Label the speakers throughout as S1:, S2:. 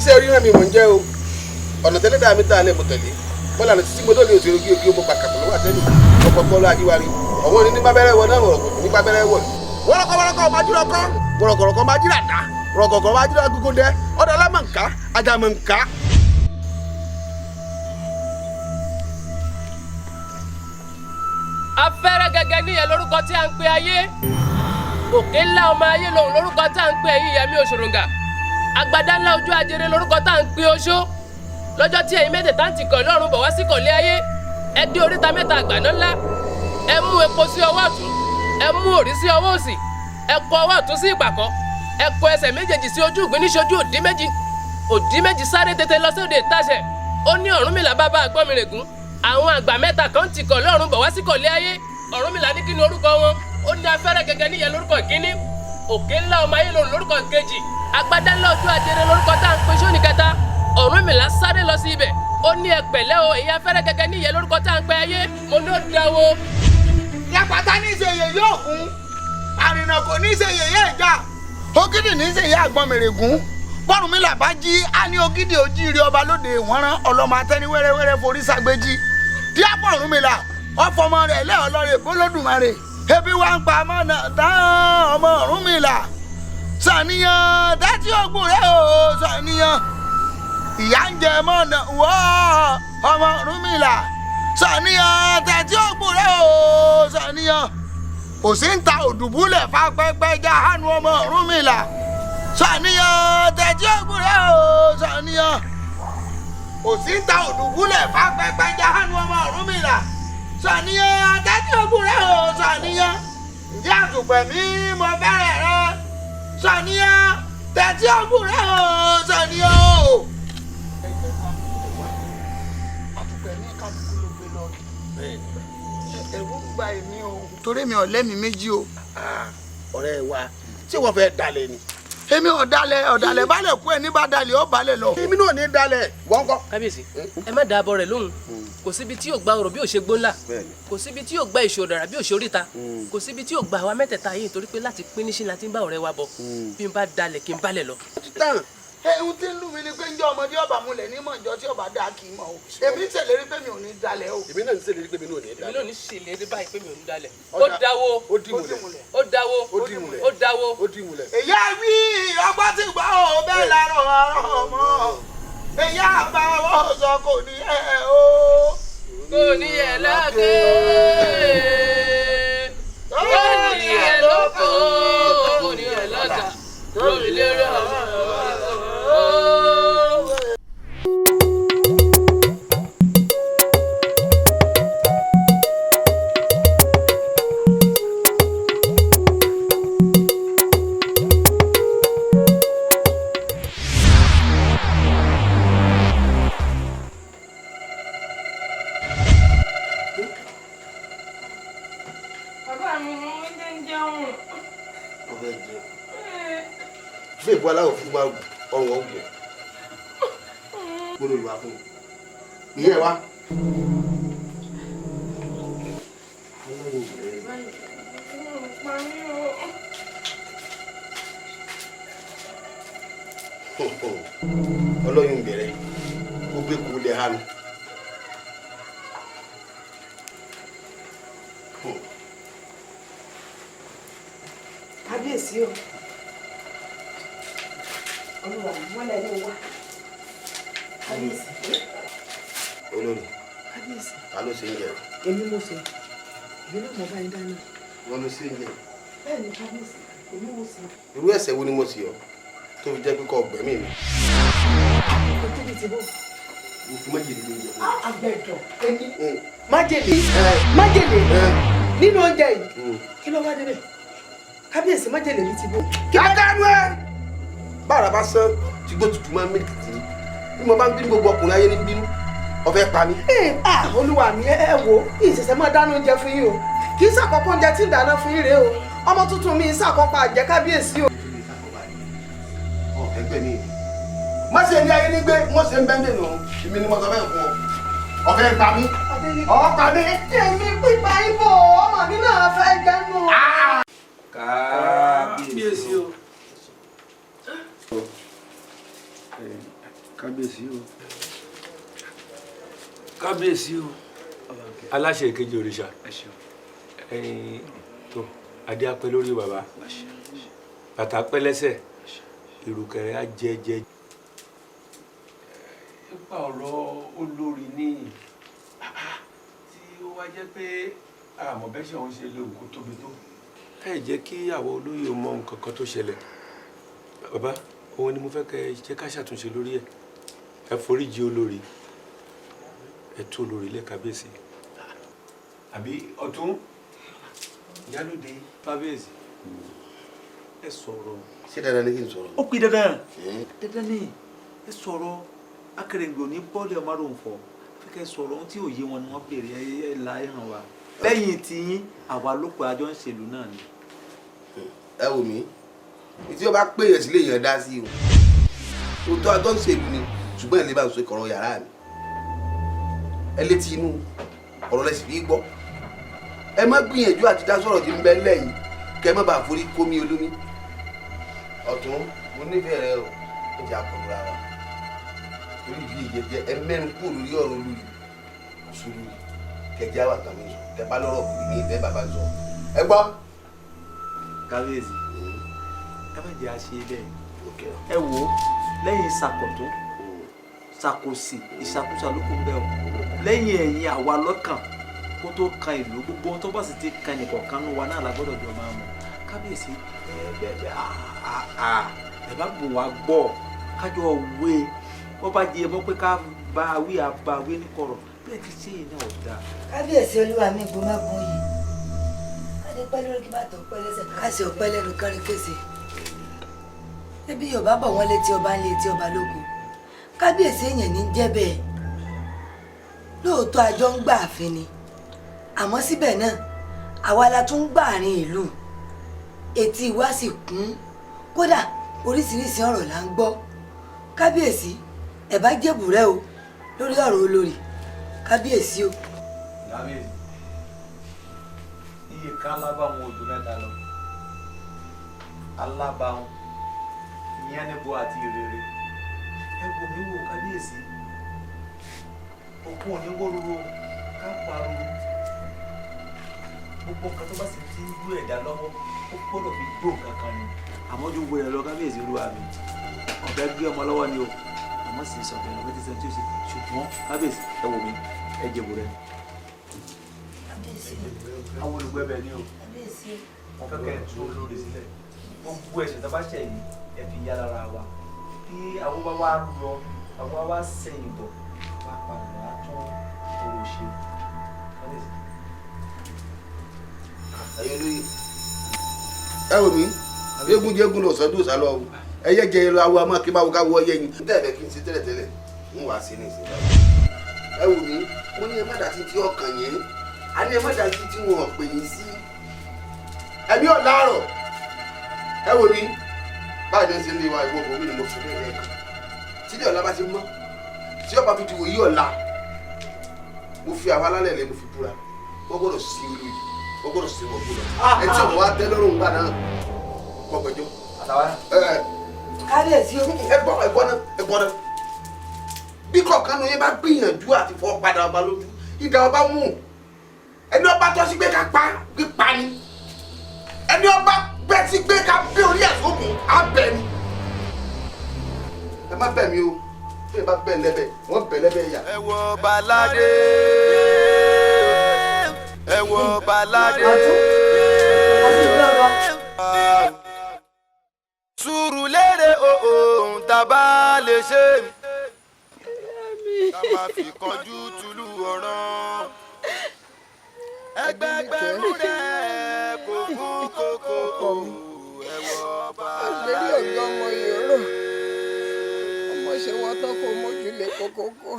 S1: Iṣẹ́ oríran mi mò ń jẹ́ o. Ọ̀nà tẹ́lẹ̀ dá mi tá a lẹ̀ mo tẹ̀lé. Bọ́lá ní títí mo dóòlì òṣèré ojú ojú mo pàkàtà lọ́wọ́ àtẹ́lù. Ọ̀pọ̀ pọ́lọ́ ajíwárí. Ọ̀wọ́n ní nípa bẹ́rẹ̀ wọ náà wọ̀rọ̀kọ̀ nípa bẹ́rẹ̀ wọ̀. Wọ́rọ̀kọ̀ wọ́rọ̀kọ̀ máa jírọ̀ kọ́. Wọ̀rọ̀kọ̀rọ̀kọ̀ máa jírà dá. Wọ̀rọ̀kọ̀rọ̀ máa jírà gógó dẹ́. Ọ̀dọ̀ alámọ̀ǹká, ajàmọ̀ǹká.
S2: Afẹ́rẹ́ gẹ́gẹ́ níyẹn lórúkọ tí a ń pe ayé. Òkè ńlá ọmọ ayé lòun lórúkọ tá à ń pe ẹ̀yìn ìyàmí òṣòròǹgà. Agbada ńlá ojú ajere lórúkọ tá à ń pe oṣó. Lọ́jọ́ tí ẹ̀yin mẹ́tẹ̀ẹ̀ta ń tìkọ̀ lọ́rùn bọ̀ wá sí kọ̀lé ayé, ẹ dé oríta mẹ́ta àgbàná ńlá. Ẹ mú epo sí ọwọ́ ọ̀tún, ẹ mú òrí sí ọwọ́ òsì, ẹ kọ ọwọ́ ọ̀tún sí ìpàkọ́, ẹ kọ ẹsẹ̀ méjèèjì sí ojú ìgbín níṣojú òdí méjì. Òdí méjì sáré tètè lọ sóde ìtaṣẹ̀. Ó ní Ọ̀rúnmìlà bàbá àgbọ̀nmìrègún. Àwọn àgbà mẹ́ta kan ti kọ̀ lọ́rùn bọ̀ wá sí kọ̀lé ayé. Ọ̀rúnmìlà ní kí ni orúkọ wọn? Ó ní afẹ́rẹ́ gẹ́gẹ́ níyẹn lórúkọ ìkíní. Òkè ńlá ọmọ ayé lòun lórúkọ ìkejì. Agbádá ńlá ojú ajere lórúkọ tá à ń pe sóní kẹta. Ọ̀rúnmìlà sáré lọ sí ibẹ̀. Ó ní ẹ pẹ̀lẹ́ o, èyí afẹ́rẹ́ gẹ́gẹ́ níyẹn lórúkọ tá à ń pe ayé. Mo ní ó dáwó.
S3: Lápáta ní í ṣe yèyé òkun, àrìnà kò ní í ṣe yèyé ìjà, ògidì ní í ṣe yèyé àgbọnmìrègún. Bọ́rùnmìlà bá jí á ní ògidì ojíire ọba lóde ìwọ́nrán ọlọ́mọ atẹ́ni wẹ́rẹ́wẹ́rẹ́ forí ságbéjì. Díàpọ̀ Ọ̀rúnmìlà ọ̀fọ̀mọ rẹ̀ lẹ́ ọlọ́rẹ̀ bólódùmarè. Ebi wa ń pa mọ́nà tán ọmọ Ọ̀rúnmìlà. Sàníyàn tẹ́tí ògùn rẹ̀ o sàníyàn. Ìyá ń jẹ mọ́nà wọ́ ọmọ Ọ̀rúnmìlà. Sàníyàn tẹ́tí ògùn rẹ̀ o sàníyàn. Òsì ń ta òdùbúlẹ̀ fapẹ́pẹ́ jáhánu ọmọ Ọ̀rúnmìlà. Sàníyàn tẹ́tí ògùn rẹ̀ o sàníyàn. Òsì ń ta òdùbúlẹ̀ fapẹ́pẹ́ jáhánu ọmọ Ọ̀rúnmìlà. Sàníyàn tẹ́tí ògùn rẹ̀ o sàníyàn. Ǹjẹ́ àtùpẹ̀ mi mo fẹ́rẹ̀ rẹ? Sàníyàn tẹ́tí ògùn rẹ̀ o sàníyàn o. Àtùpẹ̀ mi kálukú ló gbé lọ. Ẹ̀rù ń gba èmi o. Torí mi ò lẹ́mìí méjì o.
S1: Ọ̀rẹ́ wa, ṣé wọ́n fẹ́ dalẹ̀ ni?
S3: Èmi ọ̀dàlẹ̀ ọ̀dàlẹ̀ balẹ̀ kú ẹni bá dalẹ̀ ó balẹ̀ lọ.
S1: Èmi náà ní dalẹ̀ wọ́n kọ́.
S2: Kábíyèsí, ẹ má da abọ́ rẹ̀ lóhùn. Kò síbi tí yóò gba ọ̀rọ̀ bí ò ṣe gbóńlà. Kò síbi tí yóò gba ìṣòro dàrà bí ò ṣe oríta. Kò síbi tí yóò gba àwa mẹ́tẹ̀ẹ̀ta yìí torí pé láti pín níṣẹ́ la ti ń bá ọ̀rẹ́ wa bọ̀. Bí n bá dalẹ̀ kí n balẹ̀ lọ.
S3: Tán ehun tí ń lù mí ni pé njẹ́ ọmọdé ọba múlẹ̀ ní mọ̀jọ́ tí ọba dáa kì í mọ̀ o. Èmi ń ṣèlérí pé mi ò ní dalẹ̀ o.
S1: Èmi náà ń ṣèlérí pé mi náà ò ní
S2: Èmi
S1: dalẹ̀.
S2: náà ní ṣèlérí báyìí pé mi ò ní dalẹ̀. Ó dáwó.
S1: Ó dì múlẹ̀.
S2: Ó dáwó.
S1: Ó dì múlẹ̀.
S2: Ó dáwó.
S1: Ó dì múlẹ̀.
S3: Èyí á wí ọgbọ́n tí gbọ́ ò bẹ́ẹ̀ lárọ̀ àrọ̀ mọ́. Èyí á bá wọ́n sọ kò ní ẹ̀ o.
S2: Kò ní ẹ̀ lákè. Kò ní ẹ̀ lóko. Kò ní ẹ̀ lọ́jà. Lórí lérò àwọn ọ̀rọ̀.
S4: Bàbá mi ni wọ́n jẹ́ ń jẹun.
S1: Ọbẹ̀ jẹ. Fún ìbú aláwọ̀ fún wa ọrùn ọ̀gbọ̀n. Gbọ́dọ̀ ìwà fún mi. Ìyá ẹ wá. Ọlọ́yún bẹ̀rẹ̀ ó gbé kú lẹ̀ hánu.
S5: Kábíyèsí o, olúwa wọn lẹni wá kábíyèsí.
S1: Olórí.
S5: Kábíyèsí.
S1: Ta ló ṣe ń jẹ?
S5: Èmi mo ṣe, èmi náà mo bá yín dáná.
S1: Wọ́n ló ṣe ń jẹ?
S5: Bẹ́ẹ̀ ni kábíyèsí, èmi mo ṣe.
S1: Irú ẹ̀ṣẹ̀ wo ni mo sì ọ́ tó fi jẹ́ pé kó gbẹ̀mí mi?
S5: Ojú mi ti bọ̀.
S1: Mo fi májèlé lóúnjẹ fún mi.
S5: Àgbẹ̀dọ̀ èmi májèlé májèlé nínú oúnjẹ yìí, kí ló wá débẹ̀ kábíyèsí? Májèlé mi ti bọ̀.
S1: Kákánú ẹ! Bára bá sán tí gbó tutù máa ń mílíkì tì í. Bí mo bá ń bínú gbogbo ọkùnrin ayé ní bínú, ó fẹ́ pa mí.
S5: Ẹ ah olúwa mi, ẹ wo ìṣẹ̀ṣẹ̀ máa dáná oúnjẹ fún yín o. Kì í ṣàkọ́kọ́ oúnjẹ tí ń dáná fún yín rèé o. Ọmọ tuntun mi ń ṣàkọ́kọ́ àjẹ́ kábíyèsí o.
S1: Ọ̀fẹ́ gbẹ̀mí mi. Má ṣe ní ayé nígbé, wọ́n ṣe ń bẹ́ẹ̀ nù. Èmi ni mo sọ bẹ́ẹ̀ fún ọ. Ọ̀fẹ́ pa mí. Ọ̀ pa mí.
S5: Èmi pípa ibo ọmọ mi náà fẹ́ jẹ́nu.
S6: Kábíyèsí o. Kábíyèsí o, kábíyèsí o, aláṣẹ ìkejì òrìṣà, ẹyin tó adé apẹ lórí bàbá, bàtà pẹ́ lẹ́sẹ̀, ìrùkẹ̀rẹ̀ á jẹ jẹ. Nípa ọ̀rọ̀ olórí ní tí ó wá jẹ́ pé àmọ̀bẹ́sẹ̀ òun ṣe lóhùn kó tóbi tó. Ẹ jẹ́ kí àwọn olóyè mọ nǹkan kan tó ṣẹlẹ̀. Bàbá, òun ni mo fẹ́ kẹ́ ẹ jẹ́ ká ṣàtúnṣe lórí ẹ̀. Ẹ foríjì olórí, ẹ tú olórí lẹ́, kábíyèsí. Àbí ọ̀tún ìyálóde.
S7: Kábíyèsí, ẹ sọ̀rọ̀.
S1: Ṣé dandan ni kí n sọ̀rọ̀?
S7: Ó pin dandan, dandan ni ẹ sọ̀rọ̀. Akèrèǹgbè ò ní bọ́ọ̀lù ọmọ ròhùn fọ, àfi kẹ́ ẹ sọ̀rọ̀. Ohun tí òye wọn ni wọ́n béèrè, ẹ la ẹ hàn wá. Lẹ́yìn tiyín, àwa ló pé àjọ ń ṣèlú náà ni.
S1: Ẹ wò mí, tí ó bá pè yẹn sílé yẹn dá sí o. Òótọ́ àjọ ń ṣèlú ni, ṣùgbọ́n ẹ̀ lè bá ń sọ ìkọ̀rọ̀ yàrá mi. Ẹ létí inú ọ̀rọ̀ lẹ́sìn fi gbọ́. Ẹ má gbìyànjú àti dá sọ̀rọ̀ tí ń bẹ lẹ́yìn, kẹ́ ẹ má bàa forí kómi olómi. Ọ̀tún, mo nífẹ̀ẹ́ rẹ o, ó jẹ́ àkọlù ara torí ìdí èyí jẹ. Ẹ mẹ́nu kúrò lórí ọ̀rọ̀ olórí òṣèlú, kẹjá wà tàmí sọ. Tẹ bá lọ́rọ̀ kùrì ní ìfẹ́ bàbá sọ, ẹ gbọ́.
S7: Kábíyèsí, ẹ má jẹ́ àṣe bẹ́ẹ̀. Ẹ wò ó, lẹ́yìn ṣàkọ̀tún ṣàkòsì, ìṣàkóso ló kún bẹ́ẹ̀ o. Lẹ́yìn ẹ̀yìn àwa lọ́kàn kó tó kan ìlú. Gbogbo ohun tó bá sì ti kan nìkọ̀ọ̀kan nù wa náà la gbọ́dọ̀ jọ máa mọ̀. Kábíyèsí, ẹ bẹ́ẹ̀ ẹ bá bùn wá gbọ́, kájọ wé wọ́n bá jẹ mọ́ pé ká bá a wí, àbá wí ní kọ̀rọ̀. Bẹ́ẹ̀ ti ṣe yìí náà ò dáa.
S8: Kábíyèsí olúwa mi, gbọmọkùn yìí, adé pẹ́ lórí kí bàtà ọpẹ́ lẹ́sẹ̀, káṣí ọpẹ́ lẹ́nu kárí kése. Ẹbí Yorùbá bọ̀, wọ́n létí ọba ń létí ọba lóko. Kábíyèsí, èèyàn ní jẹ́ bẹ́ẹ̀. Lóòótọ́, àjọ ń gbà àfin ni, àmọ́ síbẹ̀ náà àwa la tún ń gbà àárín ìlú. Etí wa sì kún, kódà oríṣiríṣi ọ̀rọ̀ là ń gbọ́. Kábíyèsí, ẹ bá jèbù rẹ o lórí ọ̀rọ̀ olórí. Kábíyèsí o.
S7: Kábíyèsí, iye kan alábàáwọn ojú mẹ́ta lọ, alábàáwọn ìyẹn níbo àti ìrere. Ẹ wò mí wò, kábíyèsí, òkun ò ní wó ruru ká paruru. Gbogbo nǹkan tó bá sì ti ń gbó ẹ̀dá lọ́wọ́, ó gbọ́dọ̀ fi gbó nǹkan kan ni. Àmọ́ ju gbogbo rẹ̀ lọ, kábíyèsí olúwa mi, ọ̀bẹ gbé ọmọ lọ́wọ́ ni o, àmọ́ sì sọ̀bẹ̀ lọ́wọ́ tí sẹ́ni tí ó ṣe. Ṣùgbọ́n kábíyèsí, ẹ wò mí, ẹ jẹ̀bù rẹ.
S8: Kábíyèsí.
S7: Àwọn olùgbẹ́bẹ̀ ni o.
S8: Kábíyèsí.
S7: Wọ́n fẹ́ kẹ́ ẹ tú olórí sílẹ̀. Gbogbo ẹ̀ṣẹ̀ tó bá ṣẹ̀ yìí, ẹ fi yá lára wa. Bí àwọn bá wá lọ, àwọn wá sẹ́yìn bọ̀, wá padà wá tún òrò ṣe. Kábíyèsí.
S1: Ẹ̀yin olóyè, ẹ wò mí, eégún jẹ́gún lọ sọ́dún sálọ o, ẹyẹ jẹ lọ awo àmọ́ kí n bá wo ká wọ ọyẹ yín. Tẹ́lẹ̀ kí n ṣe tẹ́lẹ̀ tẹ́lẹ̀ ń wá sí ní ìsìn báyìí. Ẹ wò mí, mo ní ẹ má dá sí tí ọkàn yín, a ní ẹ má dá sí tí wọn pè yín sí. Ẹ̀mí ọ̀làrọ̀, ẹ wò mí, báyìí ní ṣe ń lé wa. Ìwọ bòmí ni mo sọ bẹ́ẹ̀ lẹ́ẹ̀kan. Tí ọ̀la bá ti mọ́, tí ọba fi ti wò yí ọ̀la, mo fi àwọn alálẹ̀ lẹ́, mo fi búra, wọ́n gbọ́dọ̀ sí olú yìí, wọ́n gbọ́dọ̀ sí wọn gbọ́dọ̀. Ẹ tí ọmọ wa tẹ́ lọ́rùn gbà náà kọ́ pẹ̀jọ́.
S7: Àtàwọn.
S8: Kábíyèsí o.
S1: Ẹ gbọ́, ẹ gbọ́ náà, ẹ gbọ́ náà. Bí kọ̀ọ̀kan ní yín bá gbìyànjú àti fọ́ padà ọba lójú, ìdá ọba mú. Ẹni ọba tọ́ sí pé ká pa, pípa ni. Ẹni ọba bẹ́ sí pé ká bẹ́ orí ẹ̀ sókun, á bẹ̀ ni. Ẹ má bẹ̀ mí o. Bí ẹ bá bẹ̀ lẹ́bẹ̀, wọ́n bẹ̀ lẹ́bẹ̀ yà.
S9: Ẹ wo balade, ẹ wo balade. Sùúrù lérè ohun tá a bá lè ṣe, ká má fi kánjú tulu ọ̀ràn. Ẹgbẹgbẹ̀rún rẹ̀ kò fún kókó. Ẹ wo
S5: Àgbérí
S9: balade.
S5: Ọ̀gá, ọmọ yòóró ọmọ ṣe wọ́n tán kó mójú lé kókókó.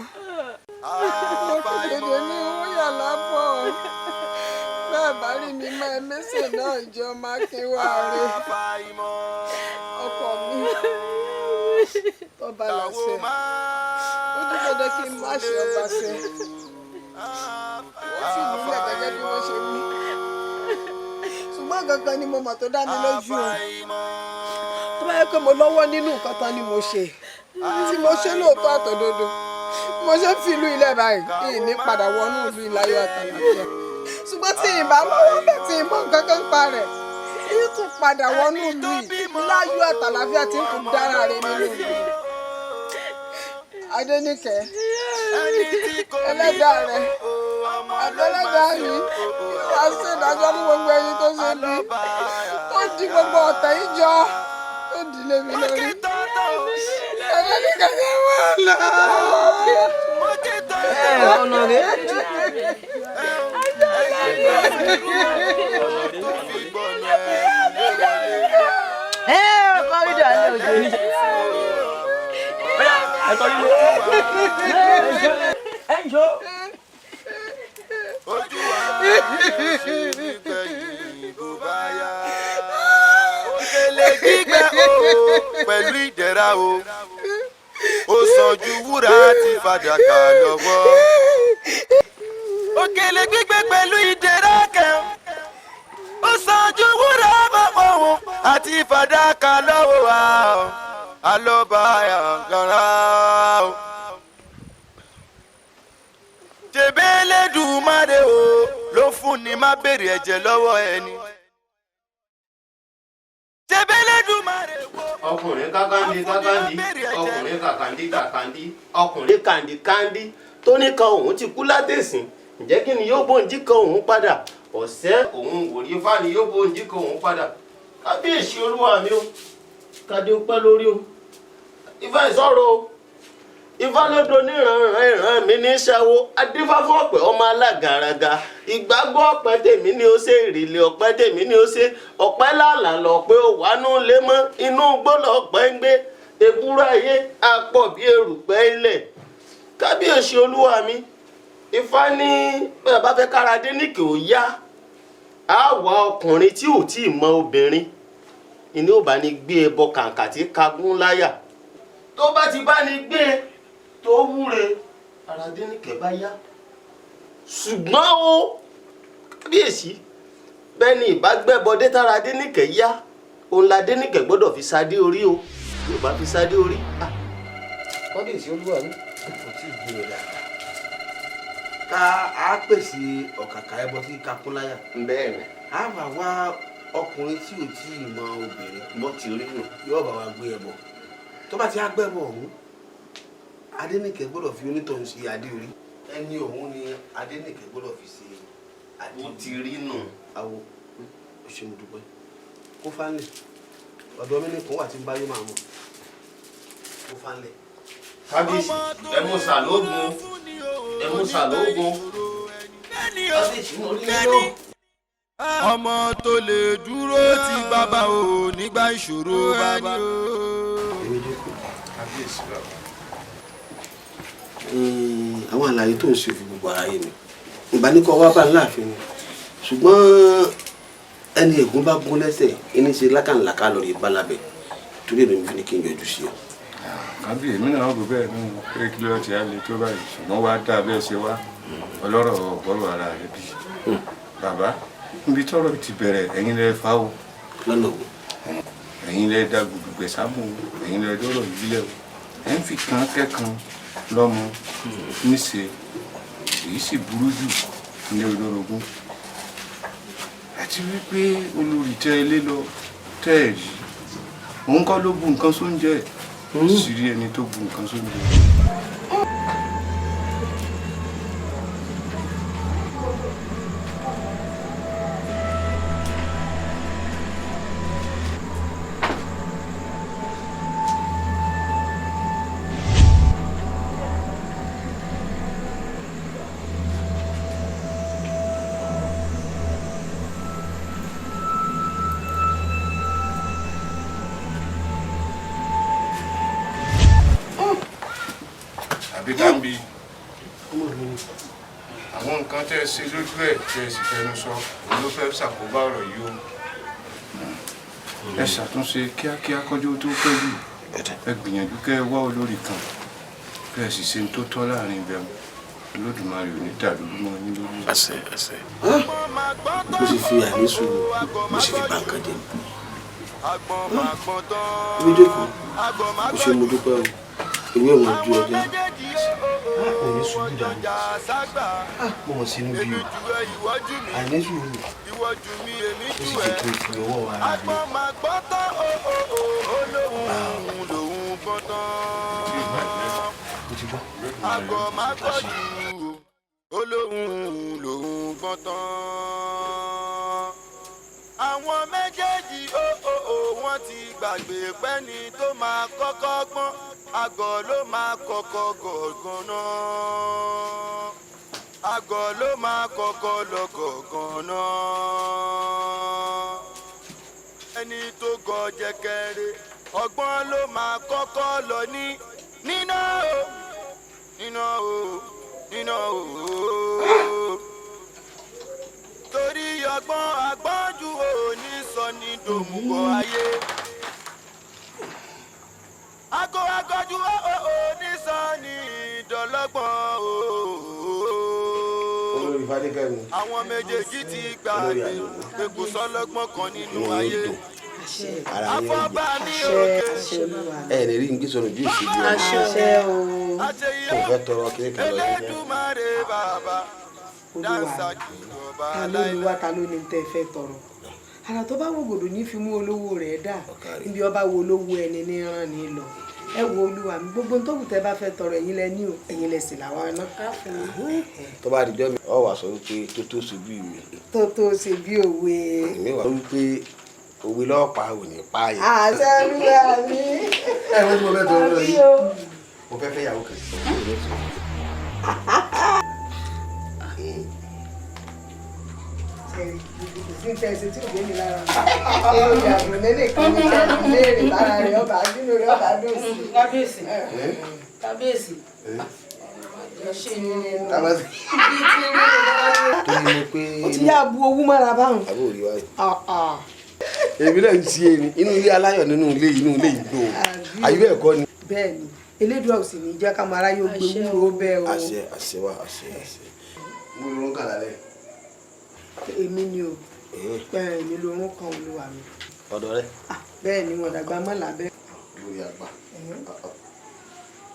S5: Mo fi dèdè ní wúyà lápọ̀. Bẹ́ẹ̀ bá rí mi mọ́, ẹ mẹ́sẹ̀ náà jọ mákínwáre. Ọkọ mi, tọ́ba làṣẹ, ó ní dandan kí n má ṣe ọba ṣe. Wọ́n fi mí lẹ̀ gẹ́gẹ́ bí wọ́n ṣe wí, ṣùgbọ́n gangan ni mo mọ̀ tó dá mi lójú o. Tó bá yẹ pé mo lọ́wọ́ nínú nǹkan tán ni mo ṣe. Tí mo ṣe lóòótọ́ àtòdodo, mo ṣe fi ìlú ilẹ̀ báyìí, ìní padà wọnú ìlú ìláyọ̀ àtàlàfíà. Ṣùgbọ́n tí ìbá lọ́wọ́ bẹ̀ tí ìmọ̀ nǹkan kan pa rẹ̀, yìí tún padà wọnú ìlú yìí láyọ̀ àtàlàfíà tí ń tún dára rẹ̀ nínú ìlú yìí. Adéníkẹ́, ẹlẹ́dàá rẹ̀, àtẹlẹ́dàá mi, wá sí ìdájọ́ fún gbogbo ẹyin tó ṣe bí, tó di gbogbo ọ̀tẹ̀ yìí jọ, tó di lé mi lórí. Adéníkẹ́ ṣe wọ́n lọ.
S10: Ọ̀nà rẹ̀. Ẹ kọ́rídà ní òjò ní. Ẹ kọ́rídà. Ẹ ń jó.
S9: Ojú wa ṣe nígbẹ̀yìn bó bá yá. Òkèlè gbígbẹ́ o pẹ̀lú ìdẹ̀ra o. Ó sàn ju wúrà àti fàdákà lọ́wọ́. Òkèlè gbígbẹ́ pẹ̀lú ìdẹ̀ra kẹ̀. Ó sàn ju wúrà òun àti fàdákà lọ́wọ́ wa. Alọ́ba àgàrà o. Tẹ̀bẹ́lẹ́dùmarè o ló fún ni má béèrè ẹ̀jẹ̀ lọ́wọ́ ẹni. Tẹ̀bẹ́lẹ́dùmarè wo.
S11: Ọkùnrin kákándí kákándí, ọkùnrin kàkàndí kàkàndí, ọkùnrin kàndí kàndí tó ní kan òun ti kú látẹ̀sìn. Ǹjẹ́ kí ni yóò bóun jí kan òun padà? Ọ̀sẹ́ òun wòrí fá ni yóò bóun jí kan òun padà. Kábíyèsí olúwa mi o, kádé ó pẹ́ lórí o. Ifá ìsọ̀rọ̀ o, ifá ló do níranran ìran mi ní ṣàwo adífá fún ọ̀pẹ ọmọ alágàràgà. Ìgbàgbọ́ ọ̀pẹ tèmi ni ó ṣe, ìrìlẹ̀ ọ̀pẹ tèmi ni ó ṣe, ọ̀pẹ làlà lọ̀pẹ ò wánú lé mọ́, inú igbó lọ̀pẹ ń gbé, èkúrú ayé apọ̀ bí erùpẹ̀ ilẹ̀. Kábíyèsí olúwa mi, ifá ní bẹ́ẹ̀ bá fẹ́ kára dé ní kì ó yá, á wá ọkùnrin tí ò tí ì mọ obìnrin ìní ò bá ní gbé ẹbọ kàǹkà tí kagún láyà. Tó bá ti bá ní gbé e tó wúre, ara Dénìkẹ́ bá yá. Ṣùgbọ́n o kábíyèsí, bẹ́ẹ̀ ni ìbágbẹ́bọdé tára Dénìkẹ́ yá, òun la Dénìkẹ́ gbọ́dọ̀ fi sadé orí o. Yóò bá fi sadé orí. Kábíyèsí olúwa mi.
S1: Kò tí ì gbé o dáadáa. Ká a pèsè ọ̀kàkà ẹbọ tí kakún láyà.
S11: Bẹ́ẹ̀ ni.
S1: A wà wá ọkùnrin tí ò tí ì mọ obìnrin.
S11: Bó ti rí nù.
S1: Yóò bá wa gbé ẹbọ. Tó bá ti á gbẹ́bọ ọ̀hún, Adéníkẹ́ gbọ́dọ̀ fi onítọ̀hún ṣe adé orí. Ẹni ọ̀hún ni Adéníkẹ́ gbọ́dọ̀ fi ṣe adé orí.
S11: Bó ti rí nù.
S1: Awo, o ṣe mo dúpẹ́. Kó fánlẹ̀. Ọ̀dọ̀ mi nìkan wà tí ń bá yóò máa mọ̀. Kó fánlẹ̀.
S11: Kábíyèsí, ẹ mú sàlóògùn, ẹ mú sàlóògùn. Kábíyèsí, mo rí yín lọ.
S9: Ọmọ tó lè dúró ti bàbá o nígbà ìṣòro bàbá.
S1: Èmi jókòó.
S6: Kábíyèsí bàbá.
S1: Àwọn àlàyé tó ń ṣe fi gbogbo ara yé mi. Ìgbà ní kọ́ wá bá ńláàfin ni, ṣùgbọ́n ẹni ègún bá gún lẹ́sẹ̀ ẹni ṣe lákàlàkà lórí balabẹ̀, torí èmi fi ní kí n yọjú sí ọ.
S6: Kábíyèsí mi náà rò bẹ́ẹ̀ ní pé kí ló ti á le tó báyìí, ṣùgbọ́n wàá dá bẹ́ẹ̀ ṣe wá ọlọ́rọ̀ ọ̀gbọ́rọ̀ ara rẹ̀ bí. Bàbá, níbi tọ́rọ̀ ti bẹ̀rẹ̀, ẹ̀yin lẹ fà o.
S1: Lọ́nà wo?
S6: Ẹ̀yin lẹ da gbùdùgbẹ̀ sámú o, ẹ̀yin lẹ dọ́rọ̀ ìbílẹ̀ o. Ẹ̀ ń fi kan kẹ́kan lọ́mọ níṣe, èyí sì burú jù ní olórogún. Àti wípé olórí tẹ́ ẹ lé lọ tẹ́ ẹ rí, òun kọ́ ló bu nǹkan sóúnjẹ, sì rí ẹni tó bu nǹkan sóúnjẹ. Àbí dáńbí àwọn nǹkan tẹ́ ẹ ṣe lójú ẹ̀ tẹ́ ẹ sì fẹnu sọ, òun ló fẹ́ ṣàkóbá ọ̀rọ̀ yìí o. Ẹ ṣàtúnṣe kíákíá kọjú tó pẹ́ jù. Ẹ gbìyànjú kẹ́ ẹ wá olórí kan, kẹ́ ẹ sì ṣe ní tó tọ́ láàrin ibẹ̀ wọn. Olódùmarè ò ní dàrú mọ́ yín lórí.
S1: Àṣẹ, àṣẹ. Mo sì fi àní sùúrù, mo sì fi bà nǹkan jẹ́. Mi jókòó, mo ṣe mo dúpẹ́ o. Ìwé ìwọ̀n ojú ọjọ́. Mo ní sùúrù dànù. Mo mọ̀ sínú bí o. Àìní sùúrù. Ó sì jẹ́ kí n fi ọwọ́ ara mi. Mo ti gbọ́.
S9: Àgọ̀ má gbọ́ jù olóhùn lòún gbọ́n tán. Àwọn méjèèjì ó wọ́n ti gbàgbé pẹ́ni tó máa kọ́kọ́ gbọ́n àgọ̀ ló máa kọ́kọ́ gọ̀ọ̀gàn náà. Àgọ̀ ló máa kọ́kọ́ lọ gọ̀ọ̀gàn náà. Ẹni tó gọ̀ jẹkẹrẹ ọgbọ́n ló máa kọ́kọ́ lọ ní níná o níná o níná o. Torí ọgbọ́n àgbọ́njú ò ní sọ ní dòmùgọ̀ ayé. Ago agọ́jú ò ní sọ ní ìdọ̀lọ́gbọ̀n o.
S1: Olórí Fadékẹ́mi.
S9: Àwọn méjèèjì ti gbàgbé pé kò sọ́lọ́gbọ́n kan nínú ayé.
S1: Ara yẹn
S9: Afọ́bá ní òkè.
S1: ẹ lè rí nǹkan sọ̀rọ̀ bí òṣèlú
S5: Àṣẹ o.
S1: kò fẹ́ tọrọ kí kan lọ yẹn.
S9: Elédùmarè bàbá.
S5: Olúwa ta ló ní wá, ta ló ní tẹ́ fẹ́ tọrọ? Àrà tó bá wògòdò ní fi mú olówó rẹ̀ dà, níbi ọba wo olówó ẹni ní ràn ní lọ. Ẹ wo olúwa mi, gbogbo tó kù tẹ́ bá fẹ́ tọrọ ẹ̀yin lẹ ní o, ẹ̀yin lẹ sì làwa náà.
S1: Tó bá dijọ́ mi, ọ wà sọ wípé tó tó ṣe bí ìwé.
S5: Tó tó ṣe bí òwe.
S1: Èmi wà wípé òwe lọ́pàá ò ní pa yẹn.
S5: Àṣẹ olúwa mi.
S1: Ẹ wọ́n tí mo fẹ́ tọrọ lọ yìí. Mo fẹ́ fẹ́ yàwó kan.
S5: Sí tẹ̀sí tí ò gbé mi lára. Olórí àdùnní nìkan ní sẹ́ni léèrè lára rẹ̀ ọba nínú rẹ̀ ọba dùn sí.
S4: Kábíyèsí. Kábíyèsí.
S1: Torí mo pé.
S5: Ó ti yá bu owó mọ́ra báwọn.
S1: Àbó rí wáyé. Èmi náà ń ṣe èmi inú ilé aláyọ̀ nínú ilé inú ilé ìgbò. Àyè bẹ́ẹ̀ kọ́ ni.
S5: Bẹ́ẹ̀ni, Elédùà ò sì ní jẹ́ ká máa ráyè ó gbé wúro bẹ́ẹ̀ o.
S1: Àṣẹ àṣẹ wa àṣẹ àṣẹ. Mo ló ń kà lálẹ́.
S5: Èmi ni o. Èmi lorún kan olúwa mi.
S1: Ọ̀dọ̀ rẹ.
S5: Bẹ́ẹ̀ ni wọn dàgbà mọ́ lábẹ́.
S1: Lórí àgbà.